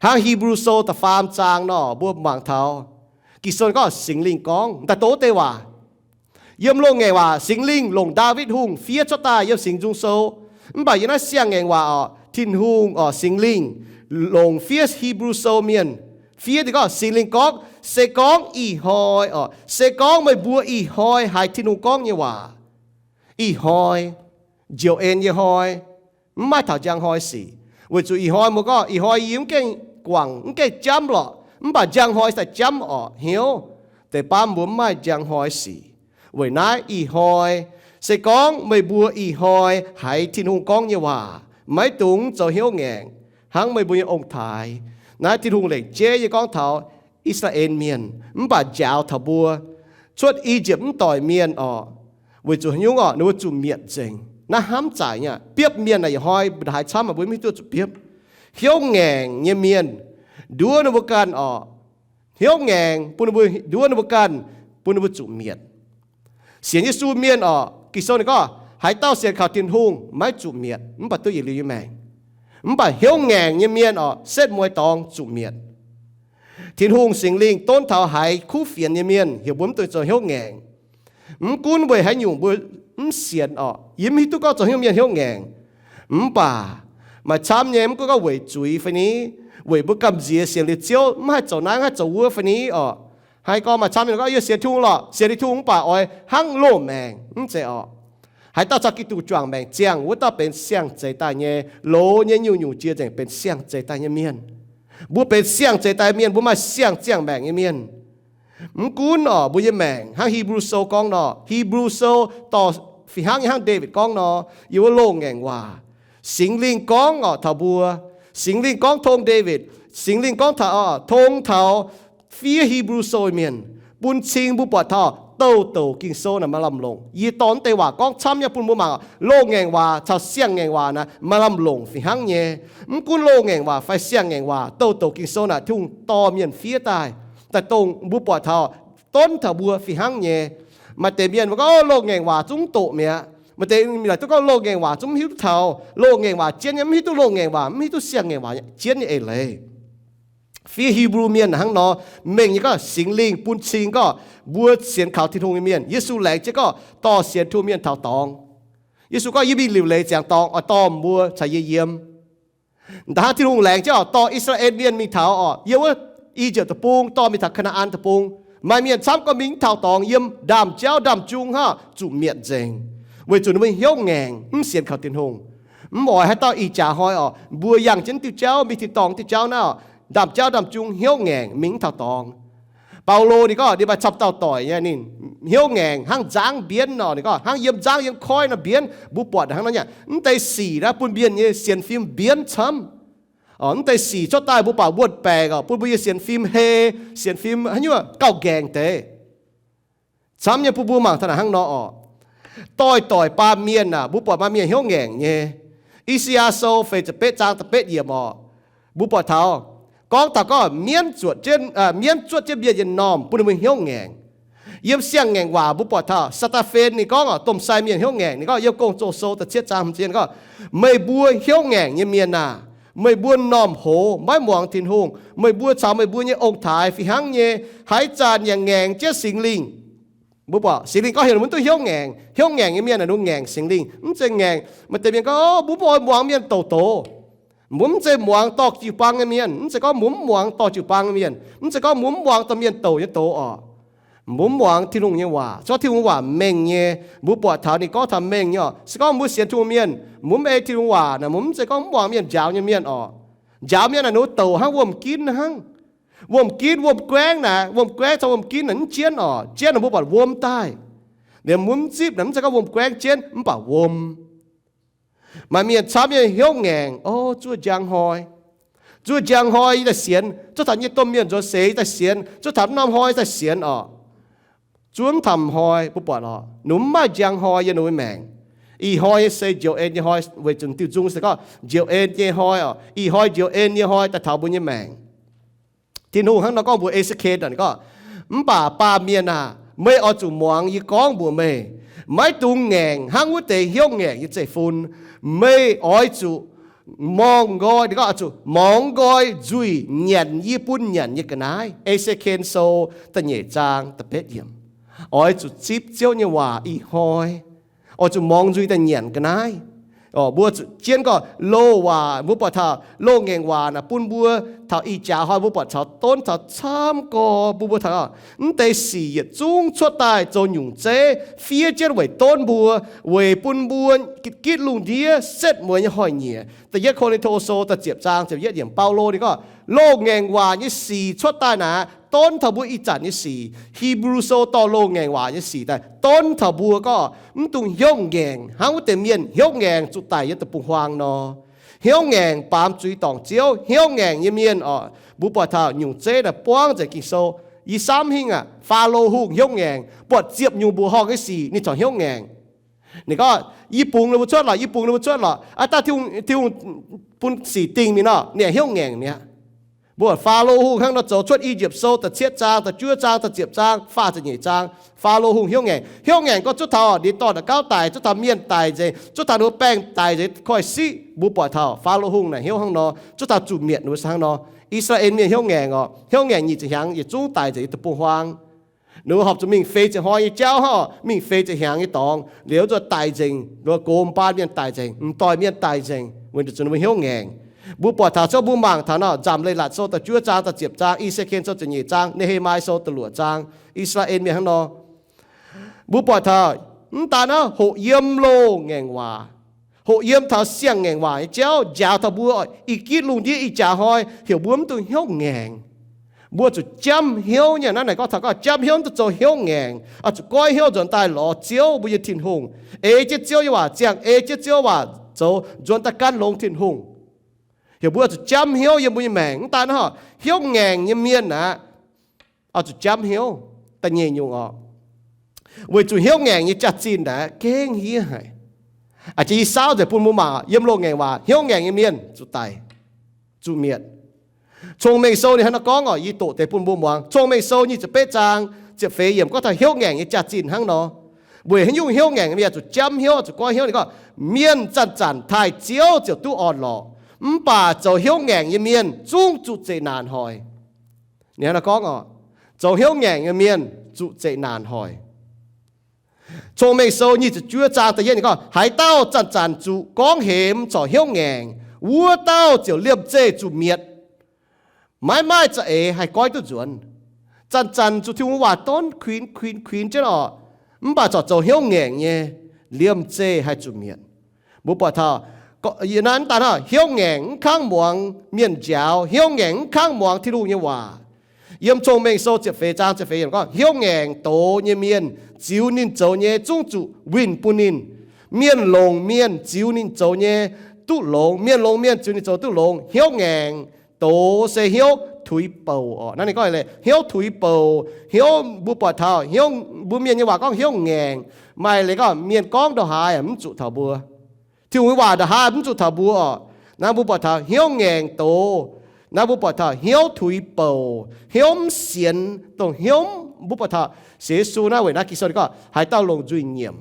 Hnangv Hipv^lu Sou da'faam zaang nor, mbuo mangc taux Ging-Sou gorngv Singx Lingh gorngv daaih doz deix waac. Yiem loz-ngaengc waac Singx Lingh longc Ndaawitv Hungh fiev cuotv daaih yiem Singx Nzung Sou. Mv baac yiem naaiv siang-ngaengc waac orqc, Tin-Hungh orqc, Singx Lingh longc fiev Hipv^lu Sou mienh, fiev deix gorngv, Singx Lingh gorngv, se gorngv ih hnoi orqc, se gorngv meih mbuo ih hnoi haiz Tin-Hungh gorngv nyei waac, ih hnoi, njoux en nyei hnoi, mv maaih taux njang hnoi sic. Weic zuqc ih hnoi mbuo gorngv, ih hnoi yie mv gaengh guangc, mv gaengh jamv lorqc, mv baac njang hnoi daaih jamv orqc, hnyouv deix baav mbuo mv maaih njang hnoi sic. Weic naaiv ih hnoi, se gorngv meih mbuo ih hnoi haiz Tin-Hungh gorngv nyei waac, maiv dungx zoux hnyouv ngaengc hnangv meih mbuo nyei ong-taaix. Naaiv Tin-Hungh lengc jeiv nyei gorngv taux I^saa^laa^en Mienh, mv baac njaaux taux mbuo cuotv I^yipv mv doic mienh orqc. Weic zuqc haaix nyungc orqc? Ninh mbuo zuqc mietc nzengc. Naaiv hnamv zaaic nyei aqv. Biopv mienh naaic yietc hnoi mbuo haiz camv, mbuo mv hiuv duqv zuqc biopv. Hnyouv ngaengc nyei mienh nduov ninh mbuo ganh orqc. Hnyouv ngaengc bun ninh mbuo, nduov ninh mbuo ganh, bun ninh mbuo zuqc mietc. Sienx Yesu mienh orqc, Ging-Sou ninh gorngv, haaix dauh sienx kaux Tin-Hungh maiv zuqc mietc, mv baac duqv yietc liuz nyei maengc. Mv baac hnyouv ngaengc nyei mienh orqc, setv mueiz dorngx zuqc mietc. Tin-Hungh Singx Lingh donv taux haiz kuv fienx nyei mienh, heuc mbuo mv dungx zoux hnyouv ngaengc. Mv gunv weic haaix nyungc mbuo mv sienx orqc, yie mv hiuv duqv gorngv zoux hnyouv mienh hnyouv ngaengc. Mv baac maaih camv nyei, mv gunv gorngv weic zuiz fai ni, weic mbuo gamh nziex sienx liuz Ziouv mv haih zoux naaiv, mv haih zoux wuov fai ni orqc. Haaix gorngv maaih camv nyei gorngv, yie sienx Tin-Hungh lorqc, sienx liuz Tin-Hungh mv baac oix hnangv loz-maengc, mv zeiz orqc. Haaix dauh caux Giduc juangc maengc ziangh, wuov dauh benx siang-zeix daaih nyei, loz nyei nyungc-nyungc jiex nzengc benx siang-zeix daaih nyei mienh. Mbuo benx siang-zeix daaih mienh, mbuo maaih siang-ziangh maengc nyei mienh. Mv gunv orqc, mbuo nyei maengc hnangv Hipv^lu Sou gorngv nor, Hipv^lu Sou dorh fih hnangv nyei hnangv Ndaawitv gorngv nor, yiem wuov loz-ngaengc waac, Singx Lingh gorngv orqc taux mbuo. Singx Lingh gorngv tong Ndaawitv. Singx Lingh gorngv taux, tong taux fiev Hipv^lu Sou mienh, bun cing mbuo buatc taux douc douc Ging-Sou naaic maaih lamh longc. Yie dorh naaiv deix waac gorngv camv nyei bun mbuo mangc, loz-ngaengc waac caux siang-ngaengc waac naaic maaih lamh longc fih hnangv nyei. Mv gunv loz-ngaengc waac fai siang-ngaengc waac, douc douc Ging-Sou naaic Tin-Hungh dorh mienh fiev daaih, daaih dongh mbuo buatc taux, donv taux mbuo fih hnangv nyei. Maaih deix mienh mbuo gorngv, loz-ngaengc waac zungv doqc mi'aqv. Maaih deix mienh laaic duqv gorngv loz-ngaengc waac zungv mv hiuv duqv taux, loz-ngaengc waac jienv nyei, mv hiuv duqv loz-ngaengc waac, mv hiuv duqv siang-ngaengc waac jienv nyei eix leiz. Fiev Hipv^lu mienh hnangv nor, mengh nyei gorngv Singx Lingh bun cing gorngv mbuo sienx kaux Tin-Hungh nyei mienh. Yesu laengz jienv gorngv dorh sienx Tin-Hungh mienh taux dorngx. Yesu gorngv, yie mingh liuc leiz ziangx dorngx oix dorh mbuo caux yie yiem. Da'hnangv Tin-Hungh laengz jienv oix dorh I^saa^laa^en Mienh mingh taux orqc, yiem wuov I^yipv Deic-Bung dorh mingh taux Kaa^naa^an Deic-Bung, maaih mienh camv gorngv mingh mv taux dorngx, yiem ndaamv-jauv ndaamv-jung hnangv zuqc mietc nzengc, weic zuqc ninh mbuo hnyouv ngaengc, mv sienx kaux Tin-Hungh. Mv oix haaix dauh ih jaax hnoi orqc, mbuo yangh jienv diuh jauv, mingh tin-dorngh diuh jauv naaiv orqc, ndaamv-jauv ndaamv-jung hnyouv ngaengc, mingh mv taux dorngx. Baulo ninh gorngv ninh maaih camv dauh doic nyei, ninh hnyouv ngaengc hnangv nzangv mbienv nor, ninh gorngv hnangv yiem nzangv yiem koiv nor mbienv. Mbuo buatc hnangv nor nyei, mv deix sic naaiv bun mienh nyei sienx fim mbienv camv. Mv deix sic cuotv daaih mbuo buatc wuon-baengc orqc, bun mbuo nyei sienx fim hei, sienx fim haaix nyungc gauh nqaengc deix. Camv nyei bun mbuo mangc taux naaic hnangv nor orqc. Doix-doic baamh mienh aah, mbuo buatc maaih mienh hnyouv ngaengc nyei. I^saa^yaa Sou feix ziepc betv zaang da'betv yiemc orqc, mbuo buatc taux, gorngv taux gorngv mienv zuotc jienv, mienv zuotc jienv mienh nyei m'normh bun ninh mbuo hnyouv ngaengc. Yiem siang-ngaengc waac mbuo buatc taux Saa^taa^fen ninh gorngv orqc, domh sai mienh hnyouv ngaengc. Ninh gorngv yiem Gong-Zoh Sou da'cietv zaang hmz zien gorngv, meih mbuo hnyouv ngaengc nyei mienh aah! Meih mbuo m'normh hoz maiv muangx Tin-Hungh. Meih mbuo caux meih mbuo nyei ong-taaix fih hnangv nyei, haaix zanc yaac ngaengc jienv Singx Lingh. Mbuo buatc Singx Lingh gorngv heuc ninh mbuo duqv hnyouv ngaengc. Hnyouv ngaengc nyei mienh naaic ninh ngaengc Singx Lingh. Mv zeiz ngaengc, maaih deix mienh gorngv, mbuo mv oix muangx mienh douc doz. Mbuo mv zeiz muangx dorh jiu-baang nyei mienh. Mv zeiz gorngv mbuo mv muangx dorh jiu-baang nyei mienh. Mv zeiz gorngv mbuo mv muangx dorh mienh douc nyei doz orqc. Mbuo mv muangx Tin-Hungh nyei waac. Se gorngv Tin-Hungh waac mengh nyei, mbuo buatc taux ninh gorngv taux mengh nyei orqc. Se gorngv mbuo sienx Tin-Hungh mienh, mbuo mv ei Tin-Hungh waac naaic, mbuo mv zeiz gorngv mv muangx mienh njaaux nyei mienh orqc. Njaaux mienh naaic ninh douc hnangv wuom-ginv hnangv. Wuom-ginv, wuom-guaengv naaic, wuom-guaengv caux wuom-ginv naaic mv jienv orqc. Jienv naaic mbuo buatc wuom daaih. Liemh mbuo mv zipv naaic mv zeiz gorngv wuom-guaengv jienv, mv baac wuom. Maaih mienh camv nyei hnyouv ngaengc, o, zuov njang hnoi. Zuov njang hnoi yie daaih sienx, zuov taux nyei domh mienh nzuonx seix yie daaih sienx, zuov taux mv norm hnoi yie daaih sienx orqc. Zuov mv taux hnoi mbuo buatc orqc, ninh mv maaih njang hnoi yiem ninh nyei maengc. Ih hnoi nyei se njoux en nyei hnoi, weic zuqc diuh nzung se gorngv njoux en nyei hnoi orqc. Ih hnoi njoux en nyei hnoi daaih taux mbuo nyei maengc. Tin-Hungh hnangv nor gorngv mbuox E^se^ken gorngv, mv baac baamh mienh aah! Meih oix zuqc muangx yie gorngv mbuox meih. Maiv dungx ngaengc hnangv wuov deix hnyouv ngaengc nyei zeiv-fun. Meih oix zuqc morngx nqoi, ninh gorngv oix zuqc morngx nqoi nzuih nyanc yie bun nyanc nyei ga'naaiv. E^se^ken Sou da'nyeic zaang da'betv yiemc. Oix zuqc zipv Ziouv nyei waac ih hnoi. Oix zuqc muangx nzuih daaih nyanc ga'naaiv. Mbuo zuqc jienv gorngv loz-waac, mbuo buatc taux loz-ngaengc waac naaic bun mbuo taux ih jaax hnoi mbuo buatc taux donv taux camv gorx bun mbuo taux mv deix sic yietc zungv cuotv daaih zoux nyungc zeiv fiev jienv weic donv mbuo, weic bun mbuo gitv lungh ndiev setv mueiz nyei hnoi-nyieqc. Da'yietv Ko^lin^to Sou da'ziepc zaang ziepc yietv yiemc, Baulo ninh gorngv loz-ngaengc waac nyei sic cuotv daaih naaic donv taux mbuo ih zanc nyei sic. Hipv^lu Sou dorh loz-ngaengc waac nyei sic daaih donv taux mbuo gorngv mv dungx hnyouv ngaengc hnangv wuov deix mienh hnyouv ngaengc zuqc daic yiem deic-bung-huaang nor. Hnyouv ngaengc baamz zuiz dorngc Ziouv. Hnyouv ngaengc nyei mienh oc, mbuo buatc taux nyungc zeiv naaic buangv nzengc Ging-Sou. Yie samv hingh aqv, Faalo Hungh hnyouv ngaengc, buatc ziepc nyungc mbuoqc horngh nyei sic ninh corc hnyouv ngaengc. Ninh gorngv, yie bungx ninh mbuo cuotv lorqc, yie bungx ninh mbuo cuotv lorqc. Aa, daaih Tin-Hungh, Tin-Hungh bun sic dingh mingh nor, ninh hnyouv ngaengc mi'aqv. Mbuo buatc Faalo Hungh hnangv nor zoux cuotv I^yipv Sou da'cietv zaang, da'juov zaang, da'ziepc zaang, faah ziepc nyeic zaang. Faalo Hungh hnyouv ngaengc. Hnyouv ngaengc gorngv zuov taux ninh dorh naaic gauv daic, zuov taux mienh daic nzengc, zuov taux ninh mbuo baengh daic nzengc koiv siqv. Mbuo buatc taux Faalo Hungh naaic hnyouv hnangv nor, zuov taux zuqc mietc ninh mbuo hnangv nor. I^saa^laa^en mienh hnyouv ngaengc oc, hnyouv ngaengc nyic ziepc hnyangx yietc zungv daic nzengc yiem deic-bung-huaang. Ninh mbuo horpc zuqc mingh feix ziepc hnoi nyei jauv hnangv, mingh feix ziepc hnyangx nyei dorngx, liuz zuqc daic nzengc, ninh mbuo gox mbaanh mienh daic nzengc, m'doic mienh daic nzengc, weic zuqc ninh mbuo hnyouv ngaengc. Mbuo buatc taux cuotv mbuo mangc taux nor, Nzamc Leiz-Latc Sou da'juov zaang, da'ziepc zaang, I^saa^laa^en Sou ziepc nyeic zaang, Ne^he^mai Sou da'luoqc zaang, I^saa^laa^en mienh hnangv nor. Mbuo buatc taux mv daan hnangv hoqc yiem loz-ngaengc waac, hoqc yiem taux siang-ngaengc waac nyei jauv njaaux taux mbuo ih gitv lungh ndiev ih jaax hnoi heuc mbuo mv dungx hnyouv ngaengc. Mbuo zuqc jamv hnyouv nyei. Naaiv naaic gorngv taux gorngv jamv hnyouv, mv dungx zoux hnyouv ngaengc, oix zuqc goiv hnyouv nzuonx daaih lorz Ziouv mbuo nyei Tin-Hungh, ei jienv Ziouv nyei waac ziangh, ei jienv Ziouv waac zoux, nzuonx daaih gan longx Tin-Hungh. Heuc mbuo zuqc jamv hnyouv yiem mbuo nyei maengc. Mv daan hnangv hnyouv ngaengc nyei mienh aqv, oix zuqc jamv hnyouv. Da'nyeic nyungc oc, weic zuqc hnyouv ngaengc nyei jaax-zinh naaic gengh yie haic. A'jang yie saauv nzengc bun mbuo mangc, yiem loz-ngaengc waac hnyouv ngaengc nyei mienh zuqc daic, zuqc mietc. Cong-Mengh Sou ninh hnangv naaiv gorngv oc, yie doqc deix bun mbuo muangx. Cong-Mengh Sou nyic ziepc betv zaang ziepc feix yiemc gorngv taux hnyouv ngaengc nyei jaax-zinh hnangv nor. Weic haaix nyungc hnyouv ngaengc, mienh zuqc jamv hnyouv, zuqc goiv hnyouv? Ninh gorngv, mienh zanc-zanc taaih Ziouv ziouc duqv orn-lorqc, mv baac zoux hnyouv ngaengc nyei mienh zungv zuqc zeqc naanc hoic. Ninh hnangv naaiv gorngv oc, zoux hnyouv ngaengc nyei mienh zuqc zeqc naanc hoic. Cong-Mengh Sou nyic ziepc juov zaang da'yietv ninh gorngv, haaix dauh zanc-zanc zuqc gorngv hemx corc hnyouv ngaengc, wuov dauh ziouc liemh zeih zuqc mietc, maiv maaih za'eix haih goiv duqv nzuonx. Zanc-zanc zuqc Tin-Hungh waac donv kuinx kuinx kuinx jienv oc, mv baac corc zoux hnyouv ngaengc nyei, liemh zeih haih zuqc mietc. Mbuo buatc taux, naaiv daaih hnangv hnyouv ngaengc mv kangv muangx mienh njaaux, hnyouv ngaengc mv kangv muangx Tin-Hungh nyei waac. Yiem Cong-Mengh Sou ziepc feix zaang ziepc feix yiemc gorngv, hnyouv ngaengc doz nyei mienh, ziux ninh zoux nyei zungv zuqc winh bun ninh. Mienh longc mienh ziux ninh zoux nyei duqv longx. Mienh longx mienh ziux ninh zoux duqv longx. Hnyouv ngaengc doz se hnyouv tuix bouc oc. Naaiv ninh gorngv hnyouv tuix bouc, hnyouv mbuo buatc taux hnyouv, mbuo mienh nyei waac gorngv hnyouv ngaengc. Maaih leiz gorngv mienh gorngv ndongc haaix mv zuqc taux mbuo. Tin-Hungh nyei waac ndongc haaix mv zuqc taux mbuo oc. Naaiv mbuo buatc taux hnyouv ngaengc doz. Naaiv mbuo buatc taux hnyouv tuix bouc, hnyouv mv sienx, dongh hnyouv mv, mbuo buatc taux Ziouv Yesu naaiv weic naaiv Ging-Sou ninh gorngv, haaix dauh longc nzuih nyiemc,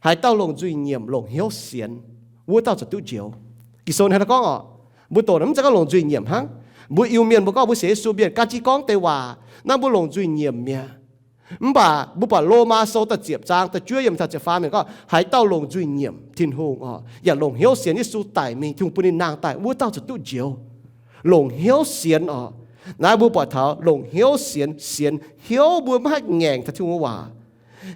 haaix dauh longc nzuih nyiemc longc hnyouv sienx, wuov dauh zuqc duqv njoux. Ging-Sou hnangv naaiv gorngv oc. Mbuo doqc naaiv mv zeiz gorngv longc nzuih nyiemc hnangv. Mbuo Iu-Mienh mbuo gorngv mbuo sienx Yesu mienh gan jienv gorngv deix waac, naaiv mbuo longc nzuih nyiemc mi'aqv. Mv baac mbuo buatc Lomaa Sou da'ziepc zaang da'juov yiemc taux ziepc faam ninh gorngv, haaix dauh longc nzuih nyiemc Tin-Hungh oc, yaac longc hnyouv sienx Yesu daic mingh, Tin-Hungh bun ninh nangh daaih, wuov dauh zuqc duqv njoux. Longc hnyouv sienx oc. Naaiv mbuo buatc taux longc hnyouv sienx, sienx hnyouv mbuo maiv haih ngaengc taux Tin-Hungh nyei waac.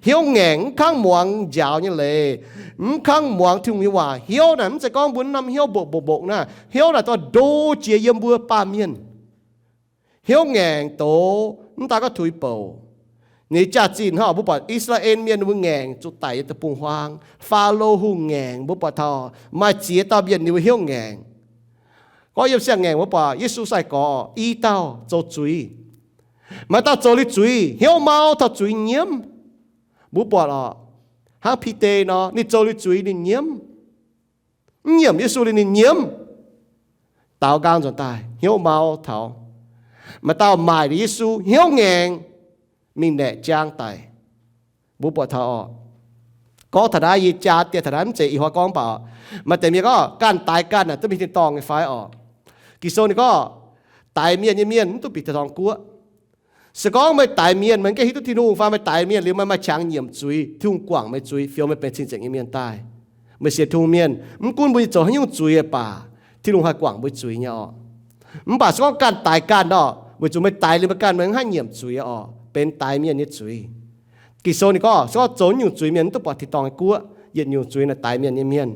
Hnyouv ngaengc mv kangv muangx njaaux nyei leiz, mv kangv muangx Tin-Hungh nyei waac. Hnyouv naaic mv zeiz gorngv mbuo norm hnyouv mbopv mbopv mbopv naaiv. Hnyouv naaic dorh ndo jiex yiem mbuo baamh mienh. Hnyouv ngaengc doz, mv daan gorngv tuix bouc. Ninh jaax-zinh hnangv mbuo buatc I^saa^laa^en Mienh ninh mbuo ngaengc zuqc daic yiem deic-bung-huaang. Faalo Hungh ngaengc mbuo buatc taux maaih ziex dauh mienh ninh mbuo hnyouv ngaengc. Gorngv yiem siang-ngaengc mbuo buatc Yesu sai-gorx i dauh zoux zuiz. Maaih dauh zoux liuz zuiz, hnyouv mau taux zuiz nyiemv. Mbuo buatc oc, hnangv Bide nor, ninh zoux liuz zuiz ninh nyiemv. Mv nyiemc Yesu liuz ninh nyiemv. Daaux nqaang nzuonx daaih hnyouv mau taux. Maaih dauh maaic liuz Yesu hnyouv ngaengc, mingh naeqc jaang daic. Mbuo buatc taux oc. Gorngv taux naaiv yie jaa dieh taux naaiv mv zeiz ih hnoi gorngv mv baac oc, maaih deix mienh gorngv ganh daix ganh naaic duqv mingh tin-dorngh nyei fai oc. Ging-Sou ninh gorngv daix mienh nyei mienh mv duqv bieqc tin-dorngh guoqv. Se gorngv meih daix mienh, meih maiv hiuv duqv Tin-Hungh fai meih daix mienh liuz meih maaih qangx nyiemc zuiz, Tin-Hungh guangc meih zuiz, fioux meih benx cing-nzengc nyei mienh daaih. Meih sienx Tin-Hungh mienh, mv gunv mbuo nyei zoux haaix nyungc zuiz baac, Tin-Hungh haih guangc mbuo zuiz nyei orqc. Mv baac se gorngv ganh daix ganh orqc, weic zuqc meih daix liuz meih ganh meih mv haih nyiemc zuiz orqc, benx daix mienh nyei zuiz. Ging-Sou ninh gorngv, se gorngv zoux nyungc zuiz mienh mv duqv buatc tin-dorngh nyei guoqv. Yietc nyungc zuiz naaic daix mienh nyei mienh.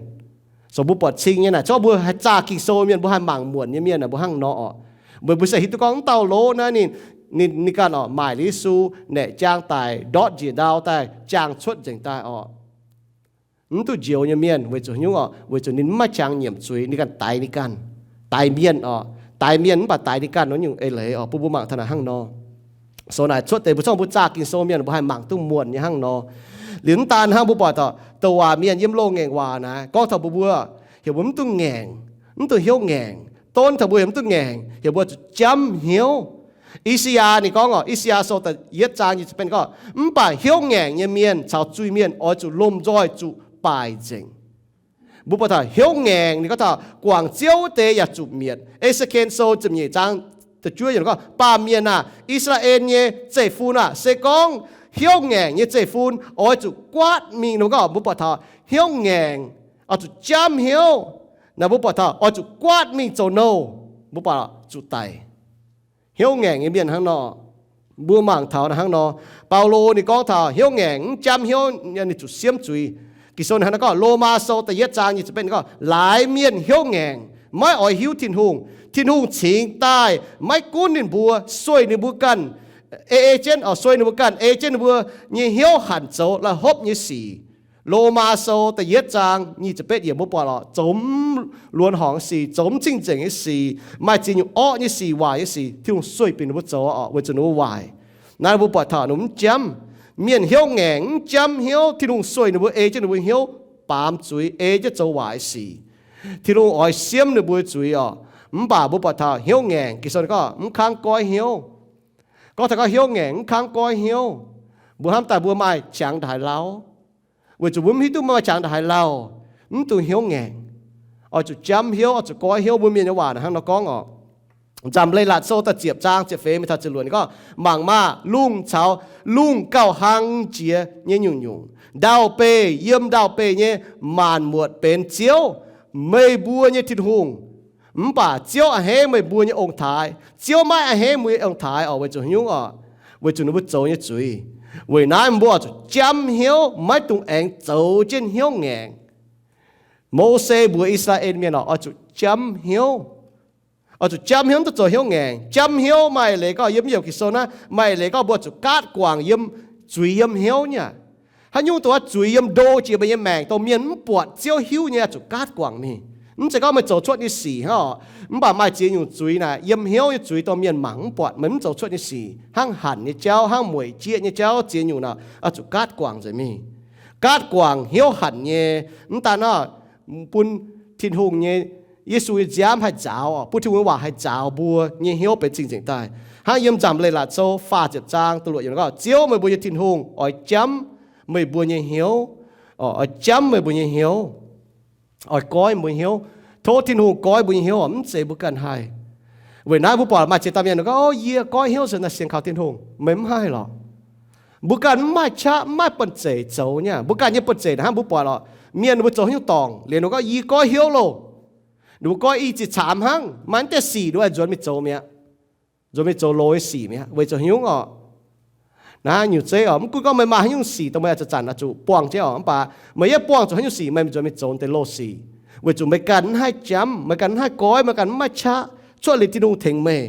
So mbuo buatc cing nyei naaic, se gorngv mbuo haih zaah Ging-Sou mienh, mbuo haih mangc muonc nyei mienh naaic, mbuo hnangv nor orqc. Mbuo, mbuo se hiuv duqv gorngv mv dauh loz naaiv ninh, ninh, ninh ganh orqc, maaic liuz Yesu, naeqc jaang daic, ndortv njiec ndau daaih, jaang cuotv nzengc daaih orqc. Mv duqv njoux nyei mienh weic zuqc haaix nyungc orqc? Weic zuqc ninh mv maaih qangx nyiemc zuiz, ninh ganh daix ninh ganh, daix mienh orqc, daix mienh mv baac daix ninh ganh nor nyungc eix leiz orqc. Bun mbuo mangc taux naaic hnangv nor. So naaic cuotv deix mbuo, se gorngv mbuo zaah Ging-Sou mienh, mbuo haih mangc duqv muonc nyei hnangv nor. Liuz mv daan hnangv, mbuo buatc taux douc waac mienh yiem loz-ngaengc waac naaic gorngv taux mbuo, mbuo heuc mbuo mv duqv ngaengc, mv duqv hiuv ngaengc, donv taux mbuo heuc mv duqv ngaengc, heuc mbuo zuqc jamv hnyouv. I^saa^yaa ninh gorngv orqc, I^saa^yaa Sou da'yietv zaang nyic ziepc betv ninh gorngv, mv baac hiuv ngaengc nyei mienh caux zuiz-mienh oix zuqc lomh nzoih zuqc baaic nzengc. Mbuo buatc taux hiuv ngaengc ninh gorngv taux guangc Ziouv wuov deix yaac zuqc mietc. E^se^ken Sou ziepc nyeic zaang da'juov yiemc gorngv, baamh mienh aah, I^saa^laa^en nyei zeiv-fun aah, se gorngv hiuv ngaengc nyei zeiv-fun oix zuqc guaatv mingh. Ninh gorngv mbuo buatc taux hiuv ngaengc oix zuqc jamv hnyouv. Naaiv mbuo buatc taux oix zuqc guaatv mingh zoux nouh, mbuo buatc zuqc daic. Hiuv ngaengc nyei mienh hnangv nor. Mbuo mangc taux naaiv hnangv nor. Baulo ninh gorngv taux hiuv ngaengc mv jamv hnyouv ninh zuqc siemv zuiz. Ging-Sou ninh hnangv naaiv gorngv, Lomaa Sou da'yietv zaang nyic ziepc betv ninh gorngv, laaix mienh hiuv ngaengc, maiv oix hiuv Tin-Hungh. Tin-Hungh cingx daaih maiv gunv ninh mbuo, sueih ninh mbuo ganh, ei ei jienv, sueih ninh mbuo ganh, ei jienv ninh mbuo nyei hnyouv hanc zoux la'hopv nyei sic. Lomaa Sou da'yietv zaang nyic ziepc betv yiemc mbuo buatc lorqc, zoux mv luonx horngc nyei sic, zoux mv cing-nzengc nyei sic, maaih ziex nyungc orqv nyei sic, waaic nyei sic, Tin-Hungh sueih bieqc ninh mbuo zoux orqc, weic zuqc ninh mbuo waaic. Naaiv mbuo buatc taux ninh mbuo mv jamv. Mienh hiuv ngaengc mv jamv hnyouv, Tin-Hungh sueih ninh mbuo, ei jienv ninh mbuo hnyouv baamz zuiz, ei jienv zoux waaic sic. Tin-Hungh oix siemv ninh mbuo zuiz orqc. Mv baac mbuo buatc taux hiuv ngaengc, Ging-Sou gorngv mv kangv goiv hnyouv. Gorngv taux gorngv hiuv ngaengc mv kangv goiv hnyouv, mbuo hnamv daaih mbuo maaih qangx ndaaix lauh, weic zuqc mbuo mv hiuv duqv maaih qangx ndaaix lauh, mv dungx hiuv ngaengc. Oix zuqc jamv hnyouv, oix zuqc goiv hnyouv. Mbuo mienh nyei waac hnangv nor gorngv orqc. Nzamc Leiz-Latc Sou da'ziepc zaang ziepc feix mingh taux ziepc luoqc ninh gorngv, mangc maah! Lungh caux lungh gauh hlang jiex nyei nyungc-nyungc, ndau-beih yiem ndau-beih nyei maanc muotc benx Ziouv, meih mbuo nyei Tin-Hungh. Mv baac Ziouv a'hneiv meih mbuo nyei ong-taaix. Ziouv maiv a'hneiv mbuo nyei ong-taaix orqc, weic zuqc haaix nyungc orqc? Weic zuqc ninh mbuo zoux nyei zuiz. Weic naaiv mbuo oix zuqc jamv hnyouv, maiv dungx aengx zoux jienv hnyouv ngaengc. Mose mbuox I^saa^laa^en Mienh orqc, oix zuqc jamv hnyouv. Oix zuqc jamv hnyouv, mv dungx zoux hnyouv ngaengc. Jamv hnyouv maaih leiz gorngv, yiem Ging-Sou naaiv maaih leiz gorngv mbuo zuqc gaatv guangc yiem zuiz yiem hnyouv nyei aqv. Haaix nyungc dongh zuiz yiem ndo jiex meih nyei maengc, dongh mienh mv buatc Ziouv hiuv nyei, zuqc gaatv guangc mingh. Mv zeiz gorngv meih zoux cuotv nyei sic hnangv orqc, mv baac maaih ziex nyungc zuiz naaic, yiem hnyouv nyei zuiz, dongh mienh mangc mv buatc, meih mv zoux cuotv nyei sic, hnangv hanc nyei jauv, hnangv mueic jieqv nyei jauv, ziex nyungc naaic, zuqc gaatv guangc nzengc mingh. Gaatv guangc hnyouv hanc nyei, mv daan naaiv, bun Tin-Hungh nyei, Yesu nyei nziaamv haih nzaaux orqc, bun Tin-Hungh nyei waac haih nzaaux mbuo nyei hnyouv benx cing-nzengc daaih. Hnangv yiem Nzamc Leiz-Latc Sou faah ziepc zaang da'luoqc yiemc gorngv, Ziouv meih mbuo nyei Tin-Hungh oix jamv meih mbuo nyei hnyouv, oix jamv meih mbuo nyei hnyouv, oix goiv mbuo hnyouv. Tov Tin-Hungh goiv mbuo nyei hnyouv, mv zeiz mbuo ganh haih. Weic naaiv mbuo buatc maaih ziex dauh mienh gorngv, O, yie goiv hnyouv se naaic sienx kaux Tin-Hungh. Meih mv haih lorqc. Mbuo ganh mv maaih qaqv, mv maaih banh zeic zoux nyei. Mbuo ganh nyei banh zeic naaic hnangv mbuo buatc lorqc, mienh ninh mbuo zoux haaix nyungc dorngc, liuz ninh gorngv, Yie goiv hnyouv loh. Ninh mbuo goiv i ziex camv hnangv, maaih naaiv deix sic ninh mbuo nzuonx mingh zoux mi'aqv. Nzuonx mingh zoux loz nyei sic mi'aqv. Weic zuqc haaix nyungc orqc? Naaiv nyungc zeiv orqc, mv gunv gorngv meih maaih haaix nyungc sic dongh meih zanc-zanc oix zuqc buangh jienv orqc, mv baac meih yaac buangh zuqc haaix nyungc sic meih nzuonx mingh zoux deix loz sic. Weic zuqc meih ganh mv haih jamv, meih ganh mv haih goiv, meih ganh mv maaih qaqv cuotv liuz Tin-Hungh tengx meih.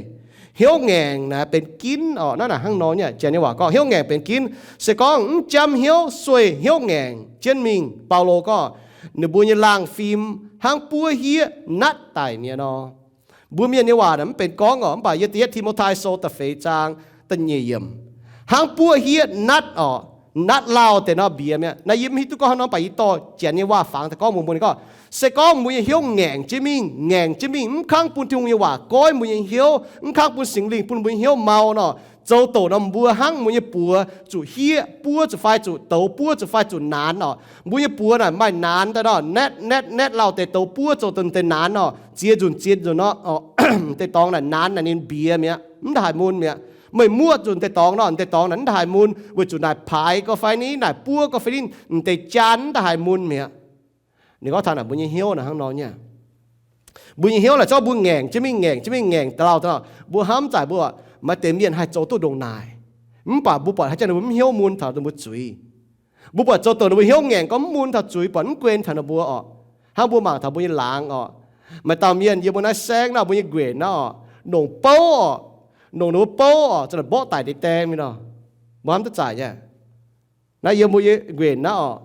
Hnyouv ngaengc naaic benx ginv orqc. Naaiv naaic hnangv nor nyei, janx nyei waac gorngv hnyouv ngaengc benx ginv. Se gorngv mv jamv hnyouv sueih hnyouv ngaengc jienv mingh, Baulo gorngv, ninh mbuo nyei laangh fim hnangv buov hieqv natv daic mi'aqv nor. Mbuo mienh nyei waac naaic mv benx gorngv orqc, mv baac yiem da'yietv Ti^mo^tai Sou da'feix zaang da'nyeic yiemc, hnangv buov hieqv natv orqc, natv lauh deix nor mbiex mi'aqv. Naaiv yie mv hiuv duqv gorngv haaix nor, mv baac yie dorh janx nyei waac fangx daaih gorngv mbuox mbuo ninh gorngv, se gorngv mbuo nyei hnyouv ngaengc jienv mingh, ngaengc jienv mingh, mv kangv bun Tin-Hungh nyei waac goiv mbuo nyei hnyouv, mv kangv bun Singx Lingh bun mbuo nyei hnyouv mau nor, zoux doqc nor mbuo hnangv mbuo nyei buoz zuqc hieqv buov zuqc fai zuqc douz buov zuqc fai zuqc naanx orqc. Mbuo nyei buoz naaic maaih naanx daaih nor, natv natv natv lauh deix douz buov zoux deix naanx orqc, ziex nzunc ziex nzunc nor, deix dorngx naaic naanx naaic ninh mbiex mi'aqv, mv haih mun mi'aqv. Meih muoqv zuqc deix dorngx nor, deix dorngx naaic mv daaih haih mun, weic zuqc naaic paaix gau fai ni, naaic buov gau fai ni, deix jaan mv daaih haih mun mi'aqv. Ninh gorngv taux naaic mbuo nyei hnyouv naaic hnangv nor nyei. Mbuo nyei hnyouv naaic zorqv mbuo ngaengc jienv mingh, ngaengc jienv mingh, ngaengc daaih lauh daaih, mbuo hnamv zaaic mbuo maaih deix mienh haih zoux duqv ndongc naaic, mv baac mbuo buatc haaix jangx ninh mbuo mv hnyouv mun taux ninh mbuo zuiz. Mbuo buatc zoux douc ninh mbuo hnyouv ngaengc gorngv mv mun taux zuiz, buatc mv guen taux ninh mbuo orqc. Hnangv mbuo mangc taux mbuo nyei laangz orqc, maaih dauh mienh yiem mbuo naaiv saengv naaic, mbuo nyei nquenc naaiv orqc, nongc bouv orqc, nongc ninh mbuo bouv orqc, za'naaic mborqv daic deix daeng mingh nor, mbuo hnamv duqv zaaic nyei. Naaiv yiem mbuo nyei nquenc naaiv orqc,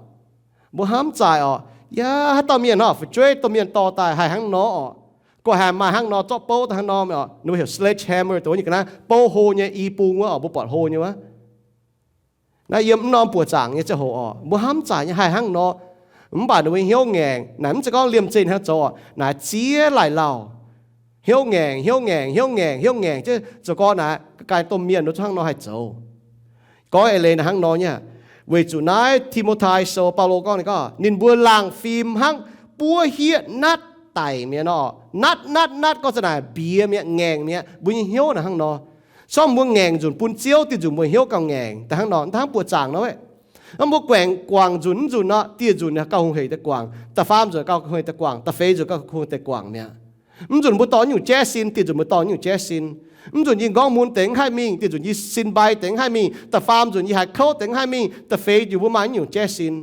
mbuo hnamv zaaic orqc, yaac haaix dauh mienh nor fu'jueiv domh mienh dorh daaih haih hnangv nor orqc, gorqv-haaix maaih hnangv nor zorqv bouv daaih hnangv nor orqc, ninh mbuo heuc sledgehammer, dongh wuov nyungc ga'naaiv bouv hlo nyei, i bung wuov orqc, mbuo buatc hlo nyei wuov. Naaiv yiem mv norm buoqc zaangc nyei ziangh hoc orqc, mbuo hnamv zaaic nyei haih hnangv nor. Mv baac ninh mbuo hnyouv ngaengc naaic, mv zeiz gorngv liemh zeih hnangv zoux orqc, naaic ziex laaic lauh. Hnyouv ngaengc, hnyouv ngaengc, hnyouv ngaengc, hnyouv ngaengc, ziouc zoux gorx naaic ga'ganh domh mienh nor hnangv nor haih zoux. Gorngv eix leiz naaic hnangv nor nyei. Weic zuqc naaiv Ti^mo^tai Sou, Baulo gorngv ninh gorngv ninh mbuo laangh fim hnangv buov hieqv natv daic mi'aqv nor. Natv, natv, natv gorngv za'naaic mbiex mi'aqv, ngaengc mi'aqv. Mbuo nyei hnyouv naaic hnangv nor. Sorng mbuo ngaengc nzunc bun Ziouv, dieh nzunc mbuo hnyouv gauh ngaengc daaih hnangv nor, hnangv buoqc zaangc nor. Mv, mbuo guangc nzunc, mv nzunc nor, dieh nzunc gauh hungh heic deix guangc, da'faam nzunc gauh hungh heic deix guangc, da'feix nzunc gauh hungh heic deix guangc mi'aqv. Mv nzunc mbuo dorh nyungc jaiv sin, dieh nzunc mbuo dorh nyungc jaiv sin. Mv nzunc yie nqorngv mun deix mv haih mingh, dieh nzunc yie sin mbai deix mv haih mingh, da'faam nzunc yie haiz kouv deix mv haih mingh, da'feix nzunc mbuo maaih nyungc jaiv sin.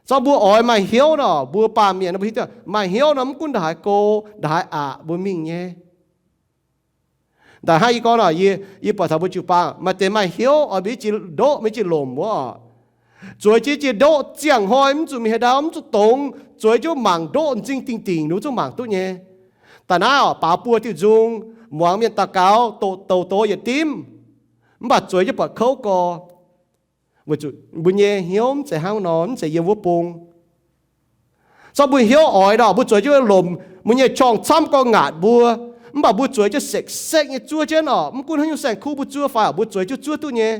Zorqv mbuo oix maaih hnyouv nor, mbuo baamh mienh nor mbuo hiuv duqv maaih hnyouv nor mv gunv ndongc haaix go, ndongc haaix aqc mbuo mingh nyei. Ndaaih hnangv yie gorngv nor, yie, yie buatc taux mbuo jiu-baang maaih deix maaih hnyouv oix mbuo jiex ndoqv, mbuo jiex lomc wuov orqc. Zueiz jienv jiex ndoqv ziangh hnoi mv zuqc mingh haaix ndau, mv zuqc dongz, zueiz jienv mangc ndoqv m'zing dingh dingc ninh mbuo zungv mangc duqv nyei. Daaih naaiv orqc, baaux buo diuh nzung, muangx mienh daux gaux, doqc, doqc doz yietc dimv, mv baac zueiz jienv buatc kouv gorx. Weic zuqc mbuo nyei hnyouv mv zeiz hnangv nor, mv zeiz yiem wuov bung. Zorqv mbuo hnyouv oix nor, mbuo zueiz jienv lomc mbuo nyei qorngv camv gorx ngaatc mbuo, mv baac mbuo zueiz jienv sekv-sekv nyei zuov jienv orqc, mv gunv haaix nyungc saeng-kuv mbuo zuov fai orqc, mbuo zueiz jienv zuov duqv nyei.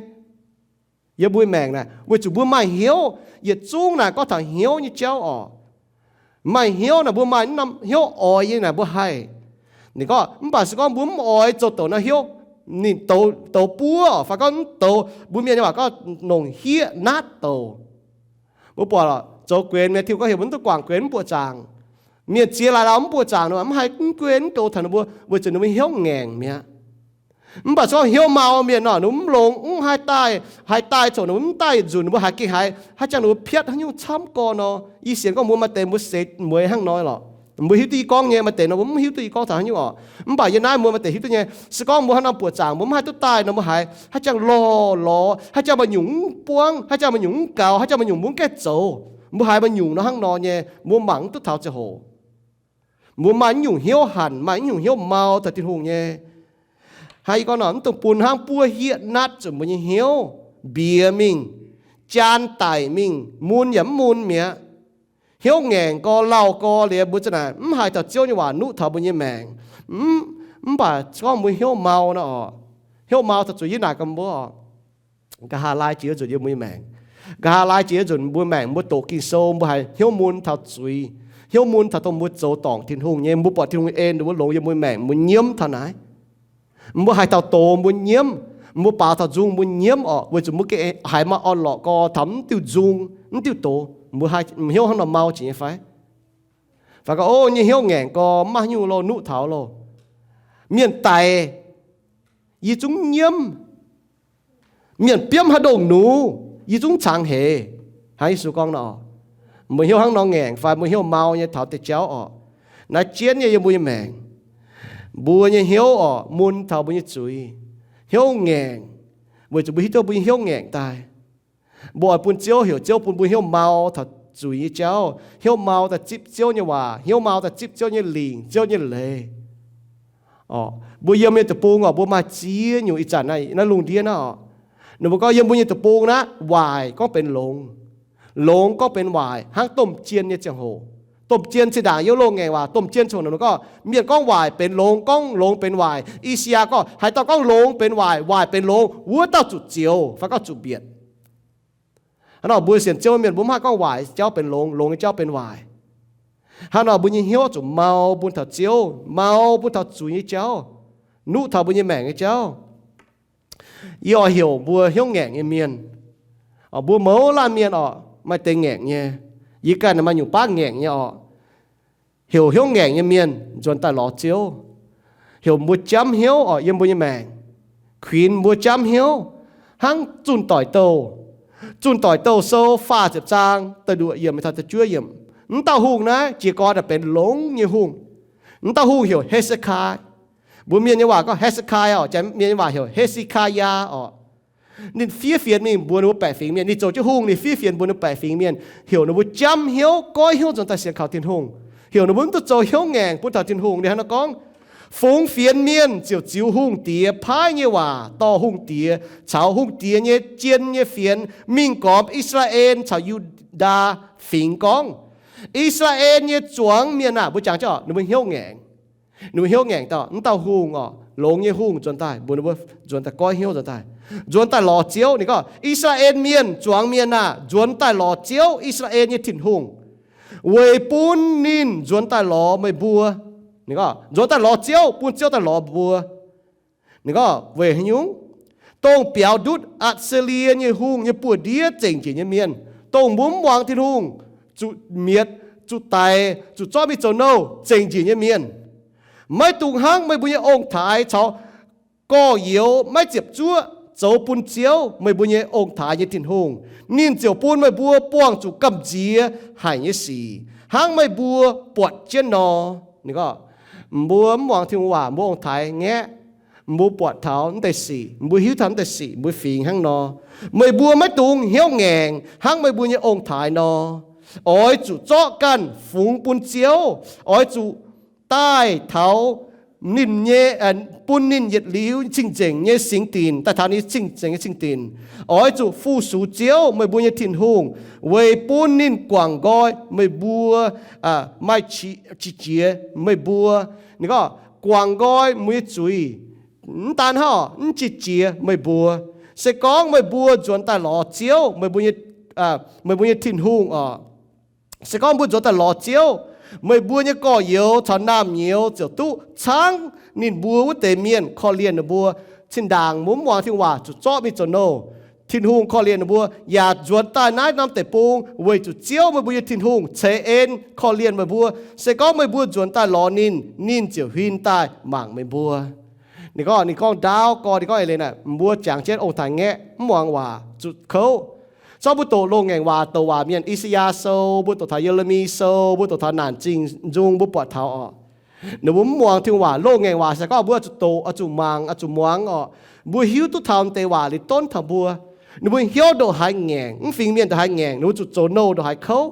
Yiem mbuo maengc naaic, weic zuqc mbuo maaih hnyouv, yietc zungv naaic gorngv taux hnyouv nyei jauv orqc. Maaih hnyouv naaic mbuo maaih norm hnyouv oix nyei naaic mbuo haih. Ninh gorngv, mv baac se gorngv mbuo mv oix zoux douc naaiv hnyouv, ninh douz, douz buov fai gorngv mv douz, mbuo mienh nyei waac gorngv nongc hieqv natv douc. Mbuo buatc zoux guenx mienh, Tin-Hungh gorngv heuc mbuo mv duqv guangc guenx mv buoqc zaangc. Mienh ziex laaic lauh mv buoqc zaangc nor, mv haih mv guenx mv goux taux ninh mbuo, weic zuqc ninh mbuo hnyouv ngaengc mi'aqv. Mv baac se gorngv hnyouv mau mienh nor, ninh mbuo mv longx, mv haih daaih, haih daaih coc ninh mbuo mv daaih nzunc, ninh mbuo haiz gengh haiz haaix jangx ninh mbuo piatv haaix nyungc camv gorx nor. Yie sienx gorngv mbuo maaih deix mbuo seix mueiz hnangv nor lorqc. Mbuo hiuv duqv yie gorngv nyei, maaih deix nor mbuo mv hiuv duqv yie gorngv taux haaix nyungc orqc. Mv baac yie naaiv mbuo maaih deix hiuv duqv nyei. Se gorngv mbuo haaix norm buoqc zaangc mbuo mv haih duqv daaih nor, mbuo haiz haaix jangx lorh lorz, haaix jangx maaih nyungc mv buangv, haiz jangx maaih nyungc mv gaux, haaix jangx maaih nyungc mbuo mv gaengh zoux. Mbuo haiz maaih nyungc nor hnangv nor nyei, mbuo mangc mv duqv taux ziangh hoc. Mbuo maaih naaiv nyungc hnyouv hanc, maaih naaiv nyungc hnyouv mau taux Tin-Hungh nyei. Hnangv yie gorngv nor, mv dungx bun hnangv buov hieqv natv zuqc mbuo nyei hnyouv mbiex mingh, jaan daic mingh, mun yaac mv mun mi'aqv. Hnyouv ngaengc gorx, lauh gorx liuz, mbuo za'naaic mv haiz taux Ziouv nyei waac nuqv taux mbuo nyei maengc. Mv, mv baac gorngv mbuo hnyouv mau nor orqc, hnyouv mau taux zuqc yie naaic gaax mbuo orqc, nqa'haav laai jiex nzunc yiem mbuo nyei maengc. Nqa'haav laai jiex nzunc mbuo maengc, mbuo doqc Ging-Sou, mbuo haiz hnyouv mun taux zuiz, hnyouv mun taux dongh mbuo zoux dorngc Tin-Hungh nyei, mbuo buatc Tin-Hungh en mbuo longx yiem mbuo maengc, mbuo nyiemv taux naaiv. Mbuo haiz taux doz mbuo nyiemv, mbuo baaux taux nzung mbuo nyiemv orqc, weic zuqc mbuo gengh haiz maaih orn-lorqc gorx taux mv diuh nzung, mv diuh doz, mbuo haiz hnyouv hnangv nor mau jiex nyei fai? Fai gorngv, o, nyei hnyouv ngaengc gorx, mv maaih haaix nyungc loh, nuqv taux loh. Mienh daic, yie zungv nyiemv. Mienh biomv haaix ndongh nux, yie zungv cangx heix. Hnangv Yesu gorngv nor, mbuo hnyouv hnangv nor ngaengc fai mbuo hnyouv mau nyei taux deix jauv orqc? Naaiv jienv nyei yiem mbuo nyei maengc. Mbuo nyei hnyouv orqc, mun taux mbuo nyei zuiz. Hnyouv ngaengc, weic zuqc mbuo hiuv duqv mbuo nyei hnyouv ngaengc daaih. Mbuo oix bun Ziouv heuc Ziouv bun mbuo hnyouv mau taux zuiz nyei jauv, hnyouv mau daaih zipv Ziouv nyei waac, hnyouv mau daaih zipv Ziouv nyei lingc, Ziouv nyei leiz. Orqc, mbuo yiem nyei deic-bung orqc, mbuo maaih ziex nyungc ih zanc naaiv, naaiv lungh ndiev naaiv orqc. Ninh mbuo gorngv yiem mbuo nyei deic-bung naaiv, waaic gorngv benx longx, longx gorngv benx waaic, hnangv domh jien nyei ziangh hoc. Domh jien zinh ndaangc yiem loz-ngaengc waac, domh jien ziangh hoc ninh mbuo gorngv, mienh gorngv waaic benx longx, gorngv longx benx waaic. I^saa^yaa gorngv, haaix dauh gorngv longx benx waaic, waaic benx longx, wuov dauh zuqc zioux fai gorngv zuqc mbietc. Hnangv nor mbuo sienx Ziouv mienh mbuo mv haih gorngv waaic jauv benx longx, longx nyei jauv benx waaic. Hnangv nor mbuo nyei hnyouv zuqc mau bun taux Ziouv, mau bun taux zuiz nyei jauv. nuqv taux mbuo nyei maengc nyei jauv. Yie oix heuc mbuo hnyouv ngaengc nyei mienh. Mbuo mouz laanh mienh orqc, maaih deix ngaengc nyei. Yie ganh maaih nyungc baav ngaengc nyei orqc. Heuc hnyouv ngaengc nyei mienh nzuonx daaih lorz Ziouv. Heuc mbuo jamv hnyouv orqc yiem mbuo nyei maengc. Kuinx mbuo jamv hnyouv hnangv zunh doic douh. Zunh doic douh sou faah ziepc zaang da'luoqc yiemc taux da'juov yiemc. Mv dauh hungh naaiv jiez gorn naaic benx longx nyei hungh. Mv dauh hungh heuc He^se^kai. Mbuo mienh nyei waac gorngv He^se^kai orqc, janx mienh nyei waac heuc He^si^kaa^yaa orqc. Ninh fiev fienx mingh mbuox ninh mbuo baeqc fingx mienh. Ninh zoux jienv hungh, ninh fiev fienx mbuox ninh baeqc fingx mienh, heuc ninh mbuo jamv hnyouv, goiv hnyouv nzuonx daaih sienx kaux Tin-Hungh. Heuc ninh mbuo mv duqv zoux hnyouv ngaengc bun taux Tin-Hungh. Ninh hnangv nor gorngv, fungx fienx mienh ziouc ziux hungh diex paaiv nyei waac dorh hungh diex caux hungh diex nyei jien nyei fienx mingh gormx I^saa^laa^en caux Yu^ndaa Fingx gorngv, I^saa^laa^en nyei zuangx mienh aah! Mbuo jangx jienv orqc, ninh mbuo hnyouv ngaengc. Ninh mbuo hnyouv ngaengc dauh, mv dauh hungh orqc, longx nyei hungh nzuonx daaih, mbuox ninh mbuo nzuonx daaih goiv hnyouv nzuonx daaih, nzuonx daaih lorz Ziouv. Ninh gorngv, I^saa^laa^en mienh zuangx mienh aah! Nzuonx daaih lorz Ziouv, I^saa^laa^en nyei Tin-Hungh, weic bun ninh nzuonx daaih lorz meih mbuo. Ninh gorngv, nzuonx daaih lorz Ziouv, bun Ziouv daaih lorz mbuo. Ninh gorngv, weic haaix nyungc? Dongh biaux ndutv Atc^se^lie nyei hungh nyei buoz-ndiev zengc njiec nyei mienh, dongh mbuo mv muangx Tin-Hungh, zuqc mietc, zuqc daic, zuqc zorqv mingh zoux nouh, zengc njiec nyei mienh. Maiv dungx hnangv meih mbuo nyei ong-taaix caux gorx-youz maiv ziepc zuoqv zoux bun Ziouv, meih mbuo nyei ong-taaix nyei Tin-Hungh. Ninh ziouc bun meih mbuo buangh zuqc gamh nziex haic nyei sic, hnangv meih mbuo buatc jienv nor. Ninh gorngv, mbuo mv muangx Tin-Hungh waac, mbuo ong-taaix ngaeqv, mbuo buatc taux mv deix sic, mbuo hiuv taux mv deix sic, mbuo fingx hnangv nor. Meih mbuo maiv dungx hnyouv ngaengc hnangv meih mbuo nyei ong-taaix nor. Oix zuqc zorqv ganh fungx bun Ziouv. Oix zuqc daaih taux ninh nyei, bun ninh yietc liuz cing-nzengc nyei singx dinc, daaih taux ninh cing-nzengc nyei cing-dinc. Oix zuqc fu-sux Ziouv, meih mbuo nyei Tin-Hungh, weic bun ninh guangc nqoi meih mbuo, maaih qiex jiez meih mbuo. Ninh gorngv, guangc nqoi mbuo nyei zuiz. Mv daan hnangv, mv qiex jiez meih mbuo. Se gorngv meih mbuo nzuonx daaih lorz Ziouv, meih mbuo nyei Tin-Hungh orqc, se gorngv mbuo nzuonx daaih lorz Ziouv, meih mbuo nyei gorx-youz caux naamh nyouz ziouc duqv caangv ninh mbuo wuov deix mienh korv-lienh ninh mbuo. Zinh ndaangc mbuo mv muangx Tin-Hungh waac zuqc zorqv mingh zoux nouh, Tin-Hungh korv-lienh ninh mbuo, yaac nzuonx daaih naaiv norm deic-bung weic zuqc Ziouv, meih mbuo nyei Tin-Hungh, ceix en korv-lienh meih mbuo. Se gorngv meih mbuo nzuonx daaih lorz ninh, ninh ziouc huin daaih mangc meih mbuo. Ninh gorngv, ninh gorngv ndaauv gorx, ninh gorngv eix leiz naaic, mbuo jangx jienv ong-taaix ngaeqv, mv muangx waac, zuqc kouv. Zorqv mbuo doqc loz-ngaengc waac, douc waac mienh, I^saa^yaa Sou, mbuo doqc taux Ye^le^mi Sou, mbuo doqc taux Naanc Zingh Nzung, mbuo buatc taux orqc, ninh mbuo mv muangx Tin-Hungh waac. Loz-ngaengc waac se gorngv mbuo oix zuqc doqc, oix zuqc mangc, oix zuqc muangx orqc, mbuo hiuv duqv taux deix waac liuz donv taux mbuo. Ninh mbuo hnyouv ndongc haaix ngaengc, mv fingx mienh ndongc haaix ngaengc, ninh mbuo zuqc zoux nouh ndongc haaix kouv.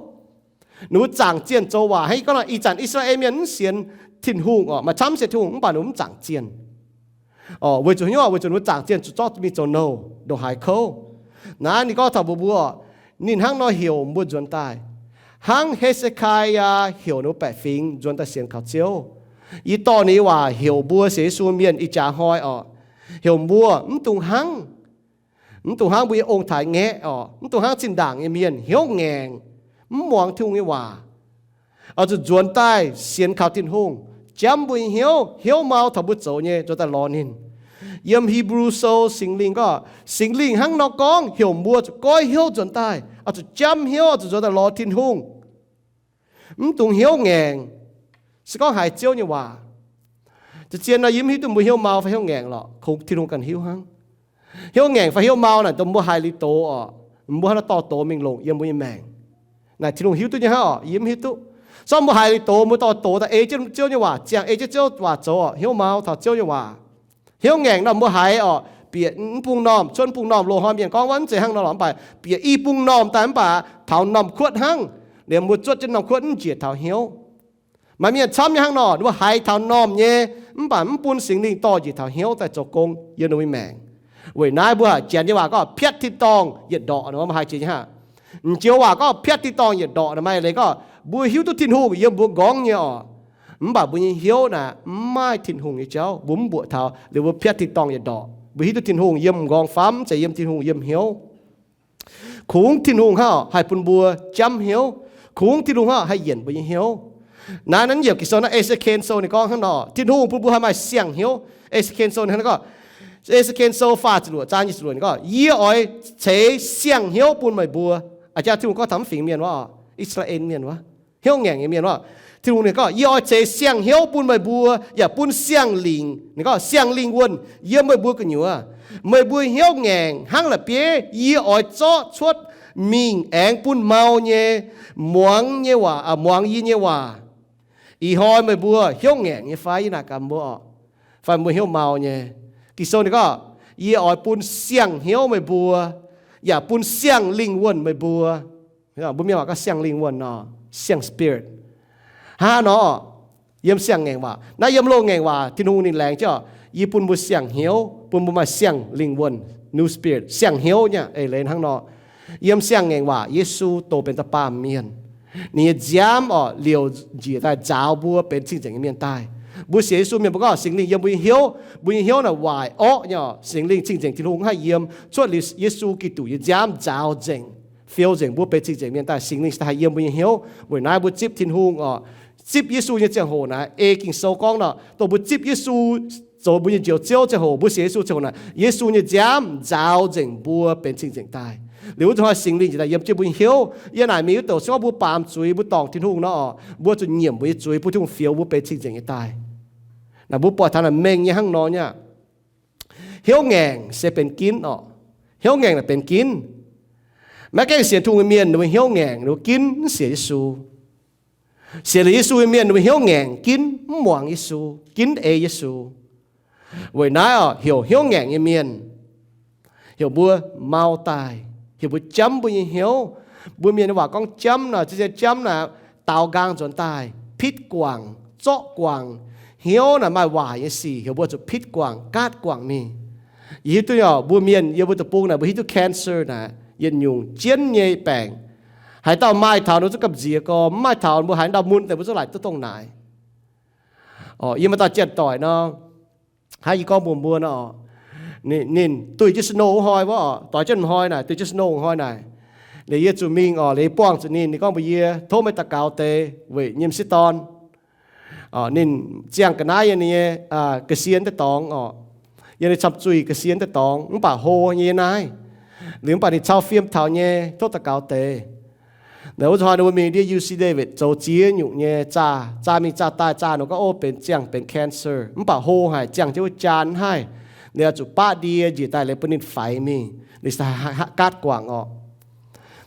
Ninh mbuo zaangc zienh zoux waac hnangv gorngv nor, ih zanc I^saa^laa^en mienh mv sienx Tin-Hungh orqc, maaih camv sienx Tin-Hungh mv baac ninh mbuo mv zaangc zienh. Orqc, weic zuqc hnyouv, weic zuqc ninh mbuo zaangc zienh zuqc zorqv mingh zoux nouh ndongc haaix kouv. Naaiv ninh gorngv taux mbuox mbuo, ninh hnangv nor heuc mbuo nzuonx daaih, hnangv He^se^kaa^yaa heuc ninh mbuo baeqc fingx nzuonx daaih sienx kaux Ziouv. Yie dorh ninh nyei waac heuc mbuo sienx Yesu mienh ih jaax hnoi orqc, heuc mbuo mv dungx hnangv, mv dungx hnangv mbuo nyei ong-taaix ngaeqv orqc, mv dungx hnangv zinh ndaangc nyei mienh hnyouv ngaengc, mv muangx Tin-Hungh nyei waac. Oix zuqc nzuonx daaih sienx kaux Tin-Hungh, jamv mbuo nyei hnyouv, hnyouv mau taux mbuo zoux nyei, nzuonx daaih lorz ninh. Yiem Hipv^lu Sou, Singx Lingh gorngv, Singx Lingh hnangv nor gorngv heuc mbuo zuqc goiv hnyouv nzuonx daaih, oix zuqc jamv hnyouv, oix zuqc nzuonx daaih lorz Tin-Hungh, mv dungx hnyouv ngaengc. Se gorngv haiz Ziouv nyei waac, zien-zien nor yie mv hiuv duqv mbuo hnyouv mau fai hnyouv ngaengc lorqc, kungx Tin-Hungh ganh hiuv hnangv. Hnyouv ngaengc fai hnyouv mau naaic, dongh mbuo haiz liuz doz orqc, mbuo hnangv nor dorh doz mingh longc yiem mbuo nyei maengc. Naaic Tin-Hungh hiuv duqv nyei hnangv orqc, yie mv hiuv duqv. Zorqv mbuo haiz liuz doz, mbuo dorh doz daaih ei jienv Ziouv nyei waac, ziangh ei jienv Ziouv waac zoux orqc, hnyouv mau taux Ziouv nyei waac. Hnyouv ngaengc nor mbuo haiz orqc, bieqc mv bung normh, cuotv mv bung normh, loz-hnoi mienh gorngv wuov mv zeiz hnangv nor lorqc, mv baac bieqc i bung normh daaih mv baac taux normh kuotv hnangv. Liemh mbuo zuotv jienv normh kuotv mv njiec taux hnyouv. Maaih mienh camv nyei hnangv nor, ninh mbuo haiz taux normh nyei, mv baac mv bun Singx Lingh dorh njiec taux hnyouv daaih zoux gong yiem ninh mbuo nyei maengc. Weic naaiv mbuo haiz janx nyei waac gorngv piatv tin-dorngh yietc ndorqc nor, mbuo haiz jiex nyei hnangv. M'njoux waac gorngv piatv tin-dorngh yietc ndorqc nor, maaih leiz gorngv mbuo hiuv duqv Tin-Hungh yiem mbuo nqorngv nyei orqc, mv baac mbuo nyei hnyouv naaic mv maaih Tin-Hungh nyei jauv, mbuo mv mbuoqc taux liuz mbuo piatv tin-dorngh yietc ndorqc. Mbuo hiuv duqv Tin-Hungh yiem m'nqorngv famv, mv zeiz yiem Tin-Hungh yiem hnyouv. Kungx Tin-Hungh hnangv haih bun mbuo jamv hnyouv. Kungx Tin-Hungh hnangv haih yienc mbuo nyei hnyouv. Naaiv, naaiv yiem Ging-Sou naaiv, E^se^ken Sou ninh gorngv hnangv nor, Tin-Hungh bun mbuo haih maaih siang-hnyouv. E^se^ken Sou ninh gorngv, E^se^ken Sou faah ziepc luoqc zaang nyic ziepc luoqc ninh gorngv, Yie oix ceix siang-hnyouv bun meih mbuo. A'jangv Tin-Hungh gorngv taux mv fingx mienh wuov, I^saa^laa^en Mienh wuov, hnyouv ngaengc nyei mienh wuov. Tin-Hungh ninh gorngv, Yie oix ceix siang-hnyouv bun meih mbuo yaac bun siang-lingc, ninh gorngv siang-lingh wuonh yiem meih mbuo gu'nyuoz. Meih mbuo hnyouv ngaengc hnangv la'bieiv, yie oix zorqv cuotv mingh aengx bun mau nyei, muangx nyei waac, muangx yie nyei waac. Ih hnoi meih mbuo hnyouv ngaengc nyei fai? Yie naaic gaax mbuo oc, fai mbuo hnyouv mau nyei? Ging-Sou ninh gorngv, Yie oix bun siang-hnyouv meih mbuo yaac bun siang-lingh wuonh meih mbuo. Mbuo mienh waac gorngv siang-lingh wuonh nor, siang-spirit. Hnangv nor, yiem siang-ngaengc waac naaiv, yiem loz-ngaengc waac Tin-Hungh ninh laengz jienv oc, Yie bun mbuo siang-hnyouv, bun mbuo maaih siang-lingh wuonh, new spirit, siang-hnyouv nyei. Eix leiz hnangv nor, yiem siang-ngaengc waac Yesu douc benx da'baamh mienh. Ninh nyei nziaamv oc liouc njiec daaih nzaaux mbuo benx cing-nzengc nyei mienh daaih. Mbuo sienx Yesu mienh mbuo gorngv Singx Lingh yiem mbuo nyei hnyouv, mbuo nyei hnyouv naaic waaic orqv nyei oc. Singx Lingh cing-nzengc Tin-Hungh haih yiem cuotv liuz Yesu Giduc nyei nziaamv nzaaux nzengc, fiou nzengc mbuo benx cing-nzengc mienh daaih. Singx Lingh haih yiem mbuo nyei hnyouv. Weic naaiv mbuo zipv Tin-Hungh oc, zipv Yesu nyei ziangh hoc naaic, ei Ging-Sou gorngv nor, dongh mbuo zipv Yesu zoux mbuo nyei Njoux Ziouv ziangh hoc, mbuo sienx Yesu ziangh hoc naaic, Yesu nyei nziaamv nzaaux nzengc mbuo benx cing-nzengc daaih. Liuz wuov zuqc hnoi Singx Lingh njiec daaih yiem jienv mbuo nyei hnyouv. Yie naaic mingh wuov douc se gorngv mbuo baamz zuiz, mbuo dorngc Tin-Hungh nor oc, mbuo zuqc nyiemc mbuo nyei zuiz bun Tin-Hungh fioux mbuo benx cing-nzengc nyei daaih. Naaic mbuo buatc taux naaic mengh nyei hnangv nor nyei. Hnyouv ngaengc se benx ginv oc. Hnyouv ngaengc naaic benx ginv. Maiv gaengh sienx Tin-Hungh nyei mienh ninh mbuo hnyouv ngaengc, ninh mbuo ginv mv sienx Yesu. Sienx liuz Yesu nyei mienh ninh mbuo hnyouv ngaengc, ginv mv muangx Yesu, ginv ei Yesu. Weic naaiv oc, heuc hnyouv ngaengc nyei mienh, heuc mbuo mau daaih, heuc mbuo jamv mbuo nyei hnyouv. Mbuo mienh nyei waac gorngv jamv naaic, zien-zien jamv naaic, daaux nqaang nzuonx daaih, pitv guangc, zorqv guangc. Hnyouv naaic maaih waaic nyei sic, heuc mbuo zuqc pitv guangc, gaatv guangc mingh. Yie hiuv duqv oc, mbuo mienh yiem mbuo deic-bung naaic, mbuo hiuv duqv cancer naaic yietc nyungc jienv nyei baengc. Haaix dauh maaih taux ninh zungv gamh nziex gorx, mv maaih taux mbuo haaix ndau mun deix mbuo zungv laaic duqv dongh naaic. Yie maaih dauh janx-doic nor, hnangv yie gorngv mbuox mbuo nor, ninh duih jienv snow wuov hnoi wuov oc, doix jienv hnoi naaic, duih jienv snow hnoi naaic, liuz yie zuqc mingh oc, liuz yie buangh zuqc ninh, ninh gorngv mbuox yie, tov meih daux gaux deix weic nyei m'sieqv dorn. Ninh ziangh ga'naaiv yiem ninh nyei ga'sie daaih dorngx oc, yiem ninh camv-zuih ga'sie daaih dorngx, mv baac hlo nyei yiem naaiv. Liuz mv baac ninh cau fiem taux nyei, tov daux gaux deix. Naaic wuov zuqc hnoi ninh mbuo mingh ndiev U C Davis zoux ziex nyungc nyei zaah, zaah mingh zaah daaih, zaah nor gorngv ov benx ziangh benx cancer, mv baac hlo haic, ziangh jienv wuov jaan mv haih. Liuz zuqc baqv ndie njiec daaih liuz bun ninh faix mingh, ninh gaatv guangc oc.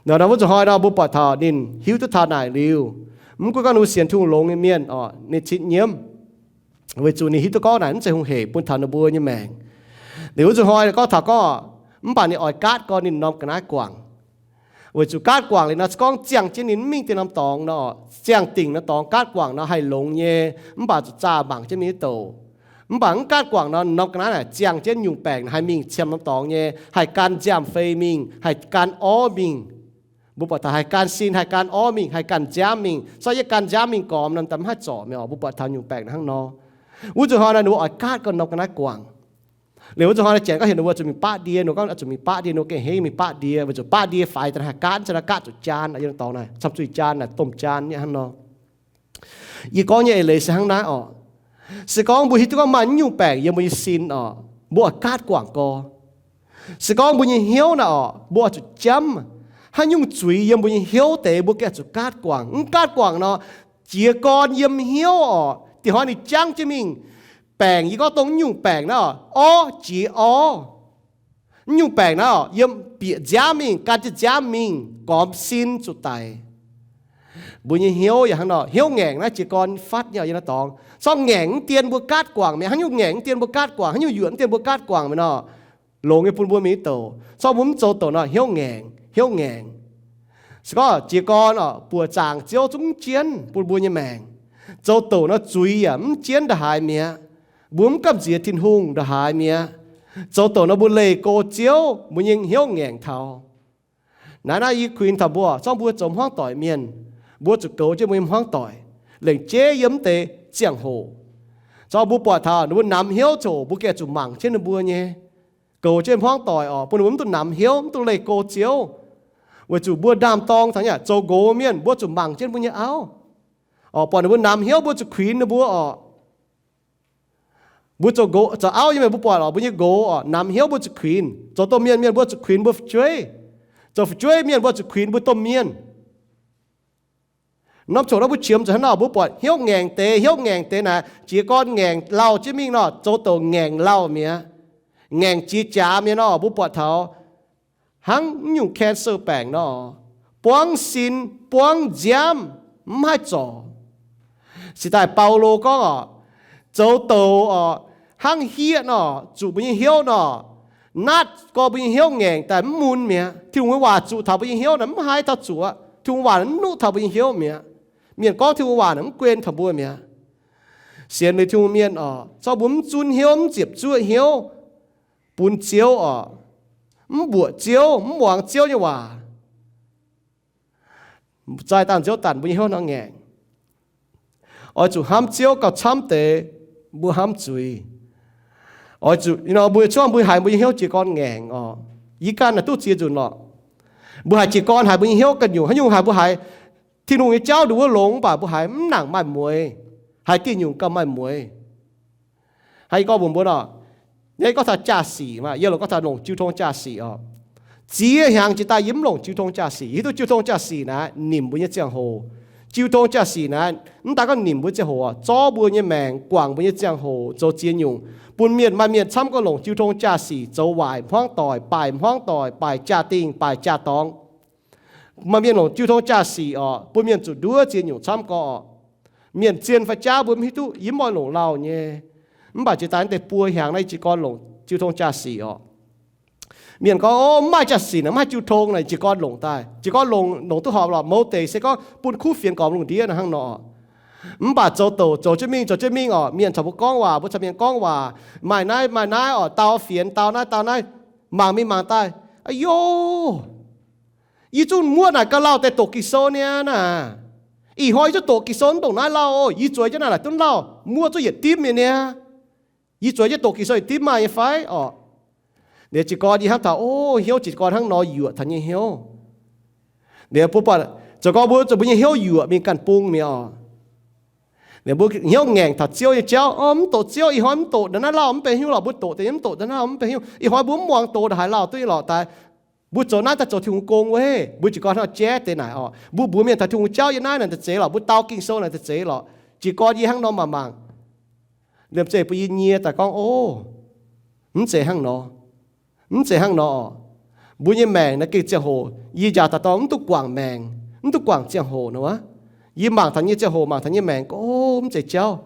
Naaic wuov zuqc hnoi nor mbuo buatc taux ninh hiuv duqv taux naaic liuz, mv gunv gorngv ninh mbuo sienx Tin-Hungh longx nyei mienh oc, ninh cingx nyiemv, weic zuqc ninh hiuv duqv gorngv naaic mv zeiz hungh hec bun taux ninh mbuo nyei maengc. Liuz wuov zuqc hnoi gorngv taux gorngv, mv baac ninh oix gaatv gorn ninh norm ga'naaiv guangc. Weic zuqc gaatv guangc liuz nor, se gorngv ziangh jienv ninh mv mingh deix norm dorngx nor, ziangh dingc norm dorngx gaatv guangc nor haih longx nyei, mv baac zuqc zaah mangc jienv mingh wuov douc. Mv baac mv gaatv guangc nor, norm ga'naaiv naaic ziangh jienv nyungc baengc haih mingh qiemx norm dorngx nyei, haih gan nziaamv-fei mingh, haih gan orv mingh. Mbuo buatc taux haih gan sin, haih gan orv mingh, haih ganh nziaamv mingh. Sortv yie ganh nziaamv mingh gormx nor, mv haih zorc mi'aqv. Mbuo buatc taux nyungc baengc hnangv nor. Wuov zuqc hnoi naaic ninh mbuo oix gaatv gorn norm ga'naaiv guangc. Liuz wuov zuqc hnoi naaic janx gorngv heuc ninh mbuo zuqc mingh baqv ndie, ninh gorngv zuqc mingh baqv ndie, ninh mbuo gengh henv mingh baqv ndie, weic zuqc baqv ndie faix daaih haih gaatv, se naaiv gaatv zuqc jaan, yiem norm dorngx naaic camv-zuih jaan naaic domh jaan nyei hnangv nor. Yie gorngv nyei eix leiz se hnangv naaiv oc. Se gorngv mbuo hiuv duqv gorngv maaih nyungc baengc yiem mbuo nyei sin oc, mbuo oix gaatv guangc gorx. Se gorngv mbuo nyei hnyouv naaic oc, mbuo oix zuqc jamv. Haaix nyungc zuiz yiem mbuo nyei hnyouv deix mbuo gengh zuqc gaatv guangc. Mv gaatv guangc nor, jiez gorn yiem hnyouv oc, da'nyeic hnoi ninh jangv jienv mingh. Baengc yie gorngv dongh nyungc baengc naaiv oc, orv jiex orv. Nyungc baengc naaiv oc, yiem bieqc nziaamv mingh, gan jienv nziaamv mingh, gormx sin zuqc daic. Mbuo nyei hnyouv yaac hnangv nor, hnyouv ngaengc naaiv jiez gorn fatv nyei oc, yiem naaiv dorngx. Corc ngaengc mv dien mbuo gaatv guangc mi'aqv, haaix nyungc ngaengc mv dien mbuo gaatv guangc, haaix nyungc yuoqc mv dien mbuo gaatv guangc mi'aqv nor, longx nyei bun mbuo mingh duqv douc. Corc mbuo mv zoux douc nor, hnyouv ngaengc, hnyouv ngaengc. Se gorngv jiez gorn oc, buoqc zaangc Ziouv zungv mv jienv bun mbuo nyei maengc. Zoux douc nor zuiz yaac mv jienv ndongc haaix mi'aqv. Mbuo mv gamh nziex Tin-Hungh ndongc haaix mi'aqv. Zoux douc nor mbuo leih go Ziouv, mbuo nyei hnyouv ngaengc taux. Naaiv naaiv yie kuinx taux mbuo, zorngv mbuo zoux hmuangv doic mienh, mbuo zuqc goux jienv mbuo nyei hmuangv doic, lengc jeiv yiem mv deix ziangh hoc. Zorngv mbuo buatc taux ninh mbuo namx hnyouv ziouc mbuo gengh zuqc mangc jienv ninh mbuo nyei, goux jienv hmuangv doic oc, bun ninh mbuo mv duqv namx hnyouv, mv duqv leih go Ziouv. Weic zuqc mbuo ndaam-dorng taux yaac zoux nqox mienh, mbuo zuqc mangc jienv mbuo nyei auv oc, buatc ninh mbuo namx hnyouv mbuo zuqc kuinx ninh mbuo oc. Mbuo zoux nqox zoux auv nyei mienh mbuo buatc oc, mbuo nyei nqox oc, namx hnyouv mbuo zuqc kuinx. Zoux domh mienh mienh mbuo zuqc kuinx mbuo fu'jueiv. Zoux fu'jueiv mienh mbuo zuqc kuinx mbuo domh mienh. Norm coc naaiv mbuo qiemx zuqc hnangv nor, mbuo buatc hnyouv ngaengc deix, hnyouv ngaengc deix naaic jiez gorn ngaengc lauh jienv mingh nor, zoux douc ngaengc lauh mi'aqv. Ngaengc jiex jaax mi'aqv nor, mbuo buatc taux hnangv mv nyungc cancer baengc nor, buangv sin, buangv nziaamv, mv haih zorc. Cingx daaih Baulo gorngv oc, zoux douc oc, hnangv hieqv nor, zuqc mbuo nyei hnyouv nor, naatv gorx mbuo nyei hnyouv ngaengc daaih mv mun mi'aqv. Tin-Hungh nyei waac zuqc taux mbuo nyei hnyouv naaic mv haih taux zuqc aqv. Tin-Hungh waac nuqv taux mbuo nyei hnyouv mi'aqv. Mienh gorngv Tin-Hungh waac naaic mv guen taux mbuo mi'aqv. Sienx liuz Tin-Hungh mienh oc, zorqv mbuo mv zunv hnyouv, mv ziepc zuoqv hnyouv bun Ziouv oc, mv mbuoqc Ziouv, mv muangx Ziouv nyei waac, zaaih dangh Ziouv danc mbuo nyei hnyouv nor ngaengc. Oix zuqc hnamv Ziouv gauh camv deix mbuo hnamv zuiz. Oix zuqc nor mbuo cuotv mbuo haiz mbuo nyei hnyouv jiez gorn ngaengc oc, yie ganh naaic duqv ziex nzunc lorqc. Mbuo haiz jiez gorn haiz mbuo nyei hnyouv ganh nyungc, haaix nyungc haiz mbuo haiz Tin-Hungh nyei jauv nduqc wuov longx mv baac mbuo haiz mv nangc maaih mueix, haiz dieh nyungc gauh maaih mueix. Haiz gorngv mbuox mbuo nor, yie gorngv taux jaa-sic maah, yie loc gorngv taux longc jiu tong jaa-sic oc. Ziex hnyangx jiex daaih yie mv longc jiu tong jaa-sic. Hiuv duqv jiu tong jaa-sic naaiv nimc mbuo nyei ziangh hoc. Jiu tong jaa-sic naaiv mv daaih gorngv nimc mbuo ziangh hoc oc, zorv mbuo nyei maengc, guangc mbuo nyei ziangh hoc zoux ziex nyungc, bun mienh maaih mienh camv gorngv longc jiu tong jaa-sic zoux waaic hmuangv doic, baaic hmuangv doic, baaic jaa-dingh, baaic jaa-dorngx. Maaih mienh longc jiu tong jaa-sic oc, bun mienh zuqc nduov ziex nyungc camv gorx oc. Mienh zien fai jauv mbuo mv hiuv duqv, yie mv oix longc lauh nyei. Mv baac jiex daaih naaiv deix buo hnyangx naaiv jiez gorn longc jiu tong jaa-sic oc. Mienh gorngv, o, mv maaih jaa-sic naaic, mv maaih jiu tong naaic, jiez gorn longc daaih. Jiez gorn longc, longc duqv horpc lorqc, mouz deic se gorngv bun kuv fienx gormx lungh ndiev naaic hnangv nor. Mv baac zoux douc zoux jienv mingh, zoux jienv mingh oc, mienh caux mbuo gorngv waac, mbuo caux mienh gorngv waac, maaih naaiv maaih naaiv oc, dau fienx dau naaiv dau naaiv, mangc mingh mangc daaih, a'yo, yie zungv muoqv naaic gauh lauh deix doqc Ging-Sou niaa naaic. Ih hnoi yie zungv doqc Ging-Sou mv ndongc naaiv lauh oc. Yie zueiz jienv naaiv laaic duqv lauh, muoqv zuqv yietc dimv nyei niaa. Yie zueiz jienv doqc Ging-Sou yietc dimv maaih nyei fai oc. Liuz jiez gorn yie hnamv taux, o, hnyouv jiez gorn hnangv nor yuoqc taux nyei hnyouv. Liuz mbuo buatc zoux gorngv mbuo zuqc mbuo nyei hnyouv yuoqc mingh ganh bung mi'aqv oc. Liuz mbuo hnyouv ngaengc taux Ziouv nyei jauv, o, mv doqc Ziouv, ih hnoi mv doqc naaiv lauh mv benx haaix nyungc lorqc, mbuo doqc deix mv doqc naaiv lauh mv benx haaix nyungc, ih hnoi mbuo mv muangx doqc naaic haaix lauh duqv nyei lorqc daaih. Mbuo zoux naaiv daaih zoux Tin-Hungh gong wuov, mbuo jiez gorn hnangv jaiv deix naaic oc. Mbuo mbuox mienh taux Tin-Hungh jauv yiem naaiv naaic daaih zeiz lorqc, mbuo dau Ging-Sou naaic daaih zeiz lorqc. Jiez gorn yie hnangv nor mangc mangc. Liemh zeih bun yie nyie daaih gorngv, o, mv zeiz hnangv nor. Mv zeiz hnangv nor oc. Mbuo nyei maengc naaiv gengh ziangh hoc yie njaaux dauh dorn mv duqv guangc maengc, mv duqv guangc ziangh hoc nor wuov. Yie mangc taux nyei ziangh hoc, mangc taux nyei maengc, o, mv zeiz jauv.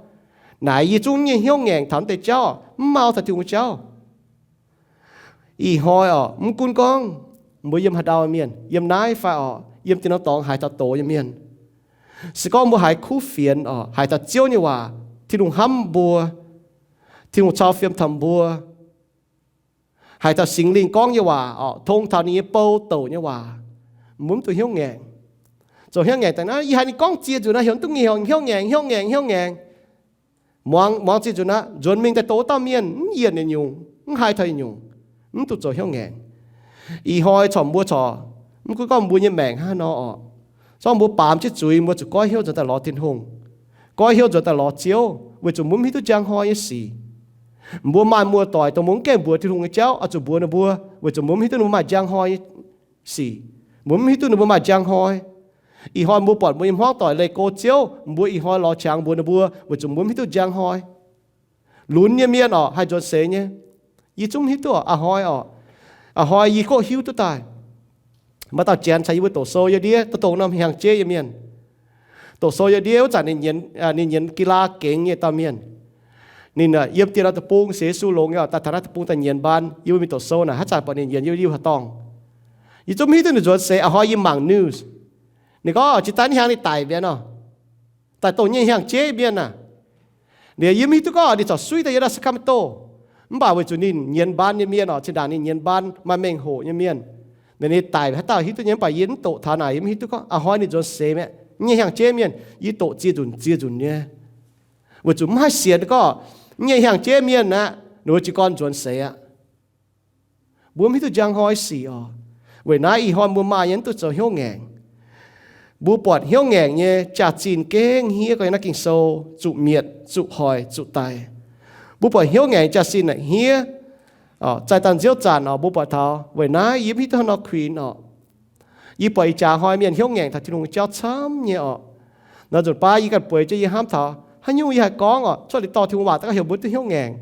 Naaic yie zungv nyei hnyouv ngaengc taux naaiv deix jauv, mv mau taux Tin-Hungh jauv. Ih hnoi oc, mv gunv gorngv mbuo yiem haaix ndau mienh, yiem naaiv fai oc, yiem dien norm dorngx haiz taux doz nyei mienh, se gorngv mbuo haiz kuv fienx oc, haiz taux Ziouv nyei waac, Tin-Hungh hnamv mbuo, Tin-Hungh cau fiem taux mbuo, haiz taux Singx Lingh gorngv nyei waac oc, tong taux ninh nyei bou douc nyei waac, mbuo mv dungx hnyouv ngaengc. Zoux hnyouv ngaengc daaih naaiv, yie haiz ninh gorngv ziex nzunc naaiv, heuc mv duqv ngih, hnyouv ngaengc, hnyouv ngaengc, hnyouv ngaengc. Muangx, muangx ziex nzunc aqv, nzuonx mingh daaih doz wuov dauh mienh mv yienc yietc nyungc, mv haih taux yietc nyungc, mv duqv zoux hnyouv ngaengc. Ih hnoi corc mbuo corc, mv gunv gorngv mbuo nyei maengc hnangv haaix nor oc, corc mbuo baamz jienv zuiz, mbuo zuqc goiv hnyouv nzuonx daaih lorz Tin-Hungh, goiv hnyouv nzuonx daaih lorz Ziouv, weic zuqc mbuo mv hiuv duqv njang hnoi nyei sic. Mbuo maaih muoz-doic dongh mbuo mv gaengh mbuox Tin-Hungh nyei jauv, oix zuqc mbuox ninh mbuo, weic zuqc mbuo mv hiuv duqv ninh mbuo maaih njang hnoi nyei sic. Mbuo mv hiuv duqv ninh mbuo maaih njang hnoi. Ih hnoi mbuo buatc mbuo nyei hmuangv doic leih go Ziouv, mbuo ih hnoi lorz qangx mbuox ninh mbuo, weic zuqc mbuo mv hiuv duqv njang hnoi. Lunx nyei mienh oc, haih nzuonx seix nyei. Yie zungv mv hiuv duqv oc, a'hnoi oc, a'hnoi yie goqv hiuv duqv daaih. Maaih dauh Janx caux yie mbuo doqc sou, yie ndiev dongh norm hnyangx-jeiv nyei mienh. Doqc sou yie ndiev wuov zanc ninh nyienz, ninh nyienz กีฬา gengx nyei dauh mienh. Ninh yiem dien norm deic-bung sienx Yesu longx nyei oc, daaih taux naaiv deic-bung daaih nyienz บาส, yie mbuo mingh doqc sou naaic, haaix zanc buatc ninh nyienz, yie mbuo hiuv haaix dorngh. Yie zungv mv hiuv duqv ninh nzuonx seix. A'hnoi yie mangc news, ninh gorngv jiex daaih hnyangx ninh daic mi'aqv nor. Daic dongh nyei hnyangx-jeiv mienh aac. Liuz yie mv hiuv duqv gorngv ninh corc suiv daaih yiem naaiv Sacramento. Mv baac weic zuqc ninh nyienz บาส nyei mienh oc, zinh ndaangc ninh nyienz บาส maaih mengh hoc nyei mienh. Ninh daic haaix dauh hiuv duqv nyei, mv baac yie mv doqc taux naaic, yie mv hiuv duqv gorngv a'hnoi ninh nzuonx seix mi'aqv. Nyei hnyangx-jeiv mienh yie doqc ziex nzunc ziex nzunc nyei. Weic zuqc mv haih sienx gorngv nyei hnyangx-jeiv mienh aqv, ninh mbuo jiez gorn nzuonx seix aqv. Mbuo mv hiuv duqv njang hnoi sic oc. Weic naaiv ih hnoi mbuo maaih nyei mv duqv zoux hnyouv ngaengc. Mbuo buatc hnyouv ngaengc nyei jaax-zinh gengh hniev gorx yiem naaiv Ging-Sou, zuqc mietc, zuqc hoic, zuqc daic. Mbuo buatc hnyouv ngaengc jaax-zinh naaic hniev, zaih daaih nziouv zanc oc, mbuo buatc taux weic naaiv yie mv hiuv duqv haaix nor kuinx oc. Yie buatc ih jaax hnoi mienh hnyouv ngaengc taux Tin-Hungh nyei jauv camv nyei oc. Naaiv nzunc baav yie ganh bueix jienv yie hnamv taux haaix nyungc yie haih gorngv oc, cuotv liuz dorh Tin-Hungh waac daaih ganh heuc mbuo duqv hnyouv ngaengc.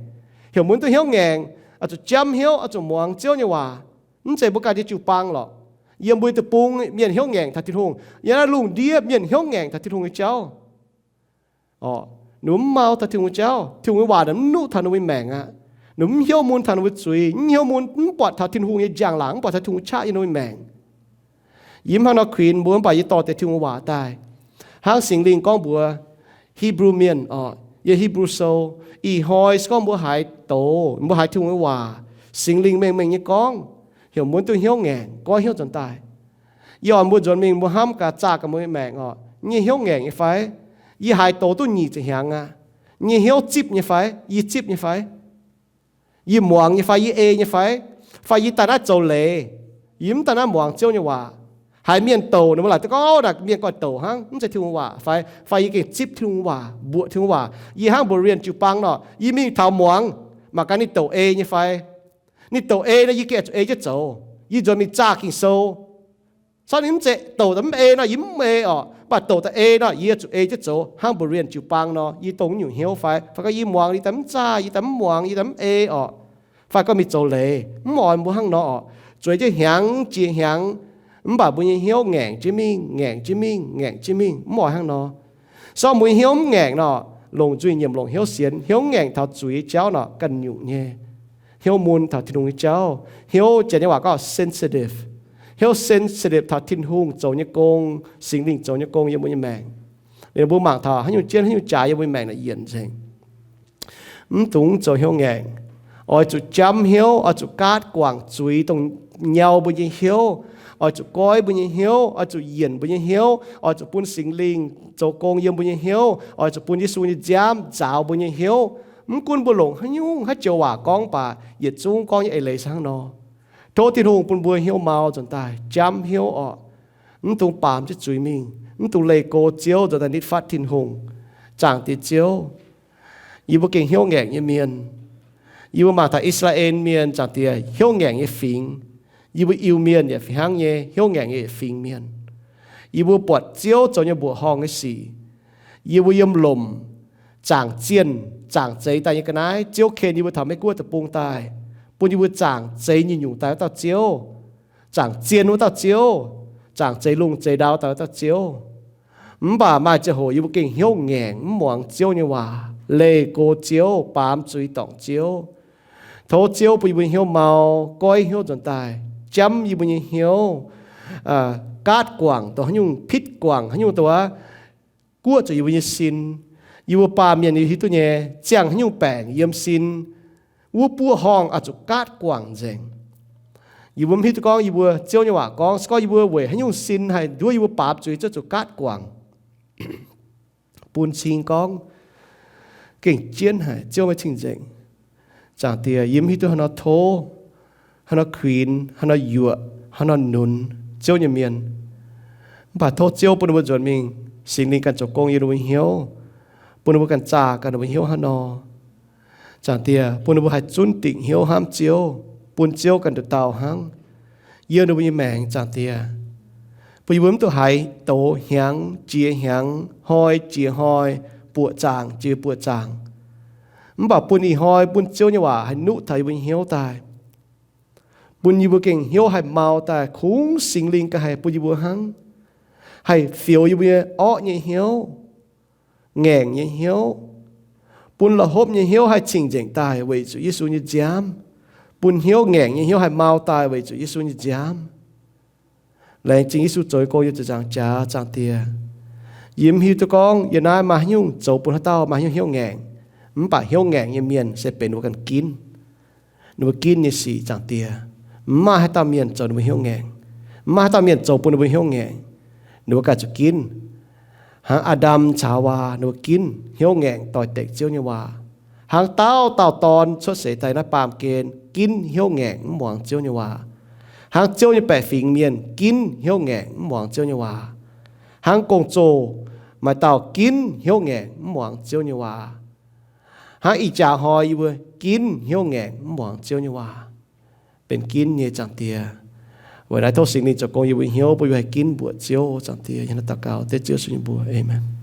Heuc mbuo duqv hnyouv ngaengc, oix zuqc jamv hnyouv, oix zuqc muangx Ziouv nyei waac. Mv zeiz mbuo ganh nyei jiu-baang lorqc. Yiem mbuo nyei deic-bung mienh hnyouv ngaengc taux Tin-Hungh. Yiem naaiv lungh ndiev mienh hnyouv ngaengc taux Tin-Hungh nyei jauv. Ninh mbuo mv mau taux Tin-Hungh nyei jauv. Tin-Hungh nyei waac ninh mv nuqv taux ninh mbuo nyei maengc aqv. Ninh mv hnyouv mun taux ninh mbuo zuiz, mv hnyouv mun, mv buatc taux Tin-Hungh nyei njang-laangc, mv buatc taux Tin-Hungh qaqv yiem ninh mbuo nyei maengc. Yie mv hnangv nor kuinx mbuo, mv baac yie dorh deix Tin-Hungh waac daaih. Hnangv Singx Lingh gorngv mbuox Hipv^lu Mienh oc, yiem Hipv^lu Sou, ih hnoi se gorngv mbuo haiz doz, mbuo haiz Tin-Hungh nyei waac, Singx Lingh mengh mengh nyei gorngv, heuc mbuo duqv hnyouv ngaengc, goiv hnyouv nzuonx daaih. Yie oix mbuo nzuonx mingh mbuo hnamv gaax, zaah gaax mbuo nyei maengc oc, nyei hnyouv ngaengc nyei fai? Yie haiz doz duqv nyic ziepc hnyangx aqv. Nyei hnyouv zipv nyei fai? Yie zipv nyei fai? Yie muangx nyei fai? Yie ei nyei fai? Fai yie daaih naaiv zoux leiz, yie mv daaih naaiv muangx Ziouv nyei waac? Haiz mienh douc, ninh mbuo laaic duqv gorngv, naaic mienh goiv douc hnangv, mv zeiz Tin-Hungh waac fai? Fai yie gengh zipv Tin-Hungh waac, mbuoqc Tin-Hungh waac? Yie hnangv mbuox Rian jiu-baang nor, yie mingh taux muangx, mangc gaax ninh douc ei nyei fai? Ninh douc ei nor, yie gengh zuqc ei jienv zoux. Yie nzuonx mingh zaah Ging-Sou. Corc ninh mv zeiz douc daaih mv ei nor, yie mv ei oc. Mv baac douc daaih ei nor, yie zuqc ei jienv zoux. Hnangv mbuox Rian jiu-baang nor, yie dongh nyungc hnyouv fai? Fai gorngv yie muangx, yie daaih mv zaah, yie daaih mv muangx, yie daaih mv ei oc. Fai gorngv mingh zoux leiz, mv oix mbuo hnangv nor oc. Zueiz jienv hnyangx jiex hnyangx, mv baac mbuo nyei hnyouv ngaengc jienv mingh, ngaengc jienv mingh, ngaengc jienv mingh, mv oix hnangv nor. Se gorngv mbuo nyei hnyouv mv ngaengc nor, longc nzuih nyiemc longc hnyouv sienx, hnyouv mv ngaengc taux zuiz jauv nor, ganh nyungc nyei. Hnyouv mun taux Tin-Hungh nyei jauv, hnyouv, Janx nyei waac gorngv sensitive. Hnyouv sensitive taux Tin-Hungh zoux nyei gong, Singx Lingh zoux nyei gong yiem mbuo nyei maengc. Liuz mbuo mangc taux haaix nyungc jienv haaix nyungc jaax yiem mbuo nyei maengc naaic yienc nzengc. Mv dungx zoux hnyouv ngaengc. Oix zuqc jamv hnyouv, oix zuqc gaatv guangc zuiz dongh nyau mbuo nyei hnyouv. Oix zuqc goiv mbuo nyei hnyouv, oix zuqc yienc mbuo nyei hnyouv, oix zuqc bun Singx Lingh zoux gong yiem mbuo nyei hnyouv, oix zuqc bun Yesu nyei nziaamv nzaaux mbuo nyei hnyouv. Mv gunv mbuo longc haaix nyungc haaix joux waac gorngv baac, yietc zungv gorngv nyei eix leiz se hnangv nor. Tov Tin-Hungh bun mbuo hnyouv mau nzuonx daaih, jamv hnyouv orqc. Mv dungx baamz jienv zuiz mingh, mv dungx leih go Ziouv nzuonx daaih nitv fatv Tin-Hungh. Zaangc Diex Ziouv, yie mbuo gengh hnyouv ngaengc nyei mienh. Yie mbuo mangc taux I^saa^laa^en Mienh, Zaangc Diex, hnyouv ngaengc nyei fingx. Yie mbuo Iu-Mienh yaac fih hnangv nyei, hnyouv ngaengc nyei fingx mienh. Yie mbuo buatc Ziouv zoux nyei mbuoqc horngh nyei sic. Yie mbuo yiem lomc, zaangc zienh, zaangc zeix daaih nyei ga'naaiv, Ziouv ken yie mbuo taux Meiv Guoqv deic-bung daaih, bun yie mbuo zaangc zeix nyungc-nyungc daaih wuov dauh Ziouv, zaangc zienh wuov dauh Ziouv, zaangc zeix lungh zeix ndau daaih wuov dauh Ziouv. Mv baac maaih ziangh hoc yie mbuo gengh hnyouv ngaengc, mv muangx Ziouv nyei waac, leih go Ziouv, baamz zuiz dorngc Ziouv. Tov Ziouv bun yie mbuo hnyouv mau, goiv hnyouv nzuonx daaih, jamv yie mbuo nyei hnyouv, gaatv guangc dongh haaix nyungc, pitv guangc haaix nyungc dongh wuov, guoqv zuqc yie mbuo nyei sin. Yie mbuo baamh mienh yie hiuv duqv nyei, ziangh haaix nyungc baengc yiem sin, wuov buoqv horngh oix zuqc gaatv guangc nzengc. Yie mbuo mv hiuv duqv gorngv yie mbuo, Ziouv nyei waac gorngv, se gorngv yie mbuo weic haaix nyungc sin haih nduov yie mbuo baamz zuiz zuqc gaatv guangc, bun cing gorngv gengh jienv haic, Ziouv maiv cing-nzengc. Zaangc Diex, yie mv hiuv duqv haaix nor tov, haaix nor kuinx, haaix nor yuoqc, haaix nor nunz Ziouv nyei mienh. Mv baac tov Ziouv bun ninh mbuo nzuonx mingh, Singx Lingh ganh zoux gong yiem ninh mbuo hnyouv, bun ninh mbuo ganh zaah ganh ninh mbuo hnyouv hnangv nor. Zaangc Diex, bun ninh mbuo haih zunv dingc hnyouv hnamv Ziouv, bun Ziouv ganh nduqc dauh hnangv. Yiem ninh mbuo nyei maengc, Zaangc Diex, bun yie mbuo mv dungx haiz doz hnyangx jiex hnyangx, hnoi jiex hnoi, buoqc zaangc jiex buoqc zaangc. Mv baac bun ih hnoi bun Ziouv nyei waac haih nuqv taux yie mbuo nyei hnyouv daaih, bun yie mbuo gengh hnyouv haih mau daaih, kungx Singx Lingh ganh haih bun yie mbuo hnangv, haih fioux yie mbuo nyei orqv nyei hnyouv, ngaengc nyei hnyouv, bun la'hopv nyei hnyouv haih cing-nzengc daaih weic zuqc Yesu nyei nziaamv, bun hnyouv ngaengc nyei hnyouv haih mau daaih weic zuqc Yesu nyei nziaamv. Laengz zingh Yesu zoux nyei gong yiem ziepc nzaangc jaax, Zaangc Diex. Yie mv hiuv duqv gorngv yiem naaiv maaih haaix nyungc zoux bun haaix dauh maaih haaix nyungc hnyouv ngaengc, mv baac hnyouv ngaengc nyei mienh se benx ninh mbuo ganh ginv, ninh mbuo ginv nyei sic, Zaangc Diex. Mv maaih haaix dauh mienh zoux ninh mbuo hnyouv ngaengc. Mv maaih haaix dauh mienh zoux bun ninh mbuo hnyouv ngaengc. Ninh mbuo ganh zuqc ginv. Hnangv Aa^ndam caux Haawaa ninh mbuo ginv hnyouv ngaengc doix-dekc Ziouv nyei waac. Hnangv dauh dauh dorn cuotv seix daaih naaiv baamh gen ginv hnyouv ngaengc mv muangx Ziouv nyei waac. Hnangv Ziouv nyei baeqc fingx mienh ginv hnyouv ngaengc mv muangx Ziouv nyei waac. Hnangv gong-zoh maaih dauh ginv hnyouv ngaengc mv muangx Ziouv nyei waac. Hnangv ih jaax hnoi yie mbuo ginv hnyouv ngaengc mv muangx Ziouv nyei waac, benx ginv nyei, Zaangc Diex. Weic naaiv tov Singx Lingh zoux gong yie mbuo hnyouv, bun yie mbuo haih ginv mbuoqc Ziouv, Zaangc Diex. Yie hnangv naaiv daux gaux dengv Ziouv Yesu nyei mbuox. Aamen.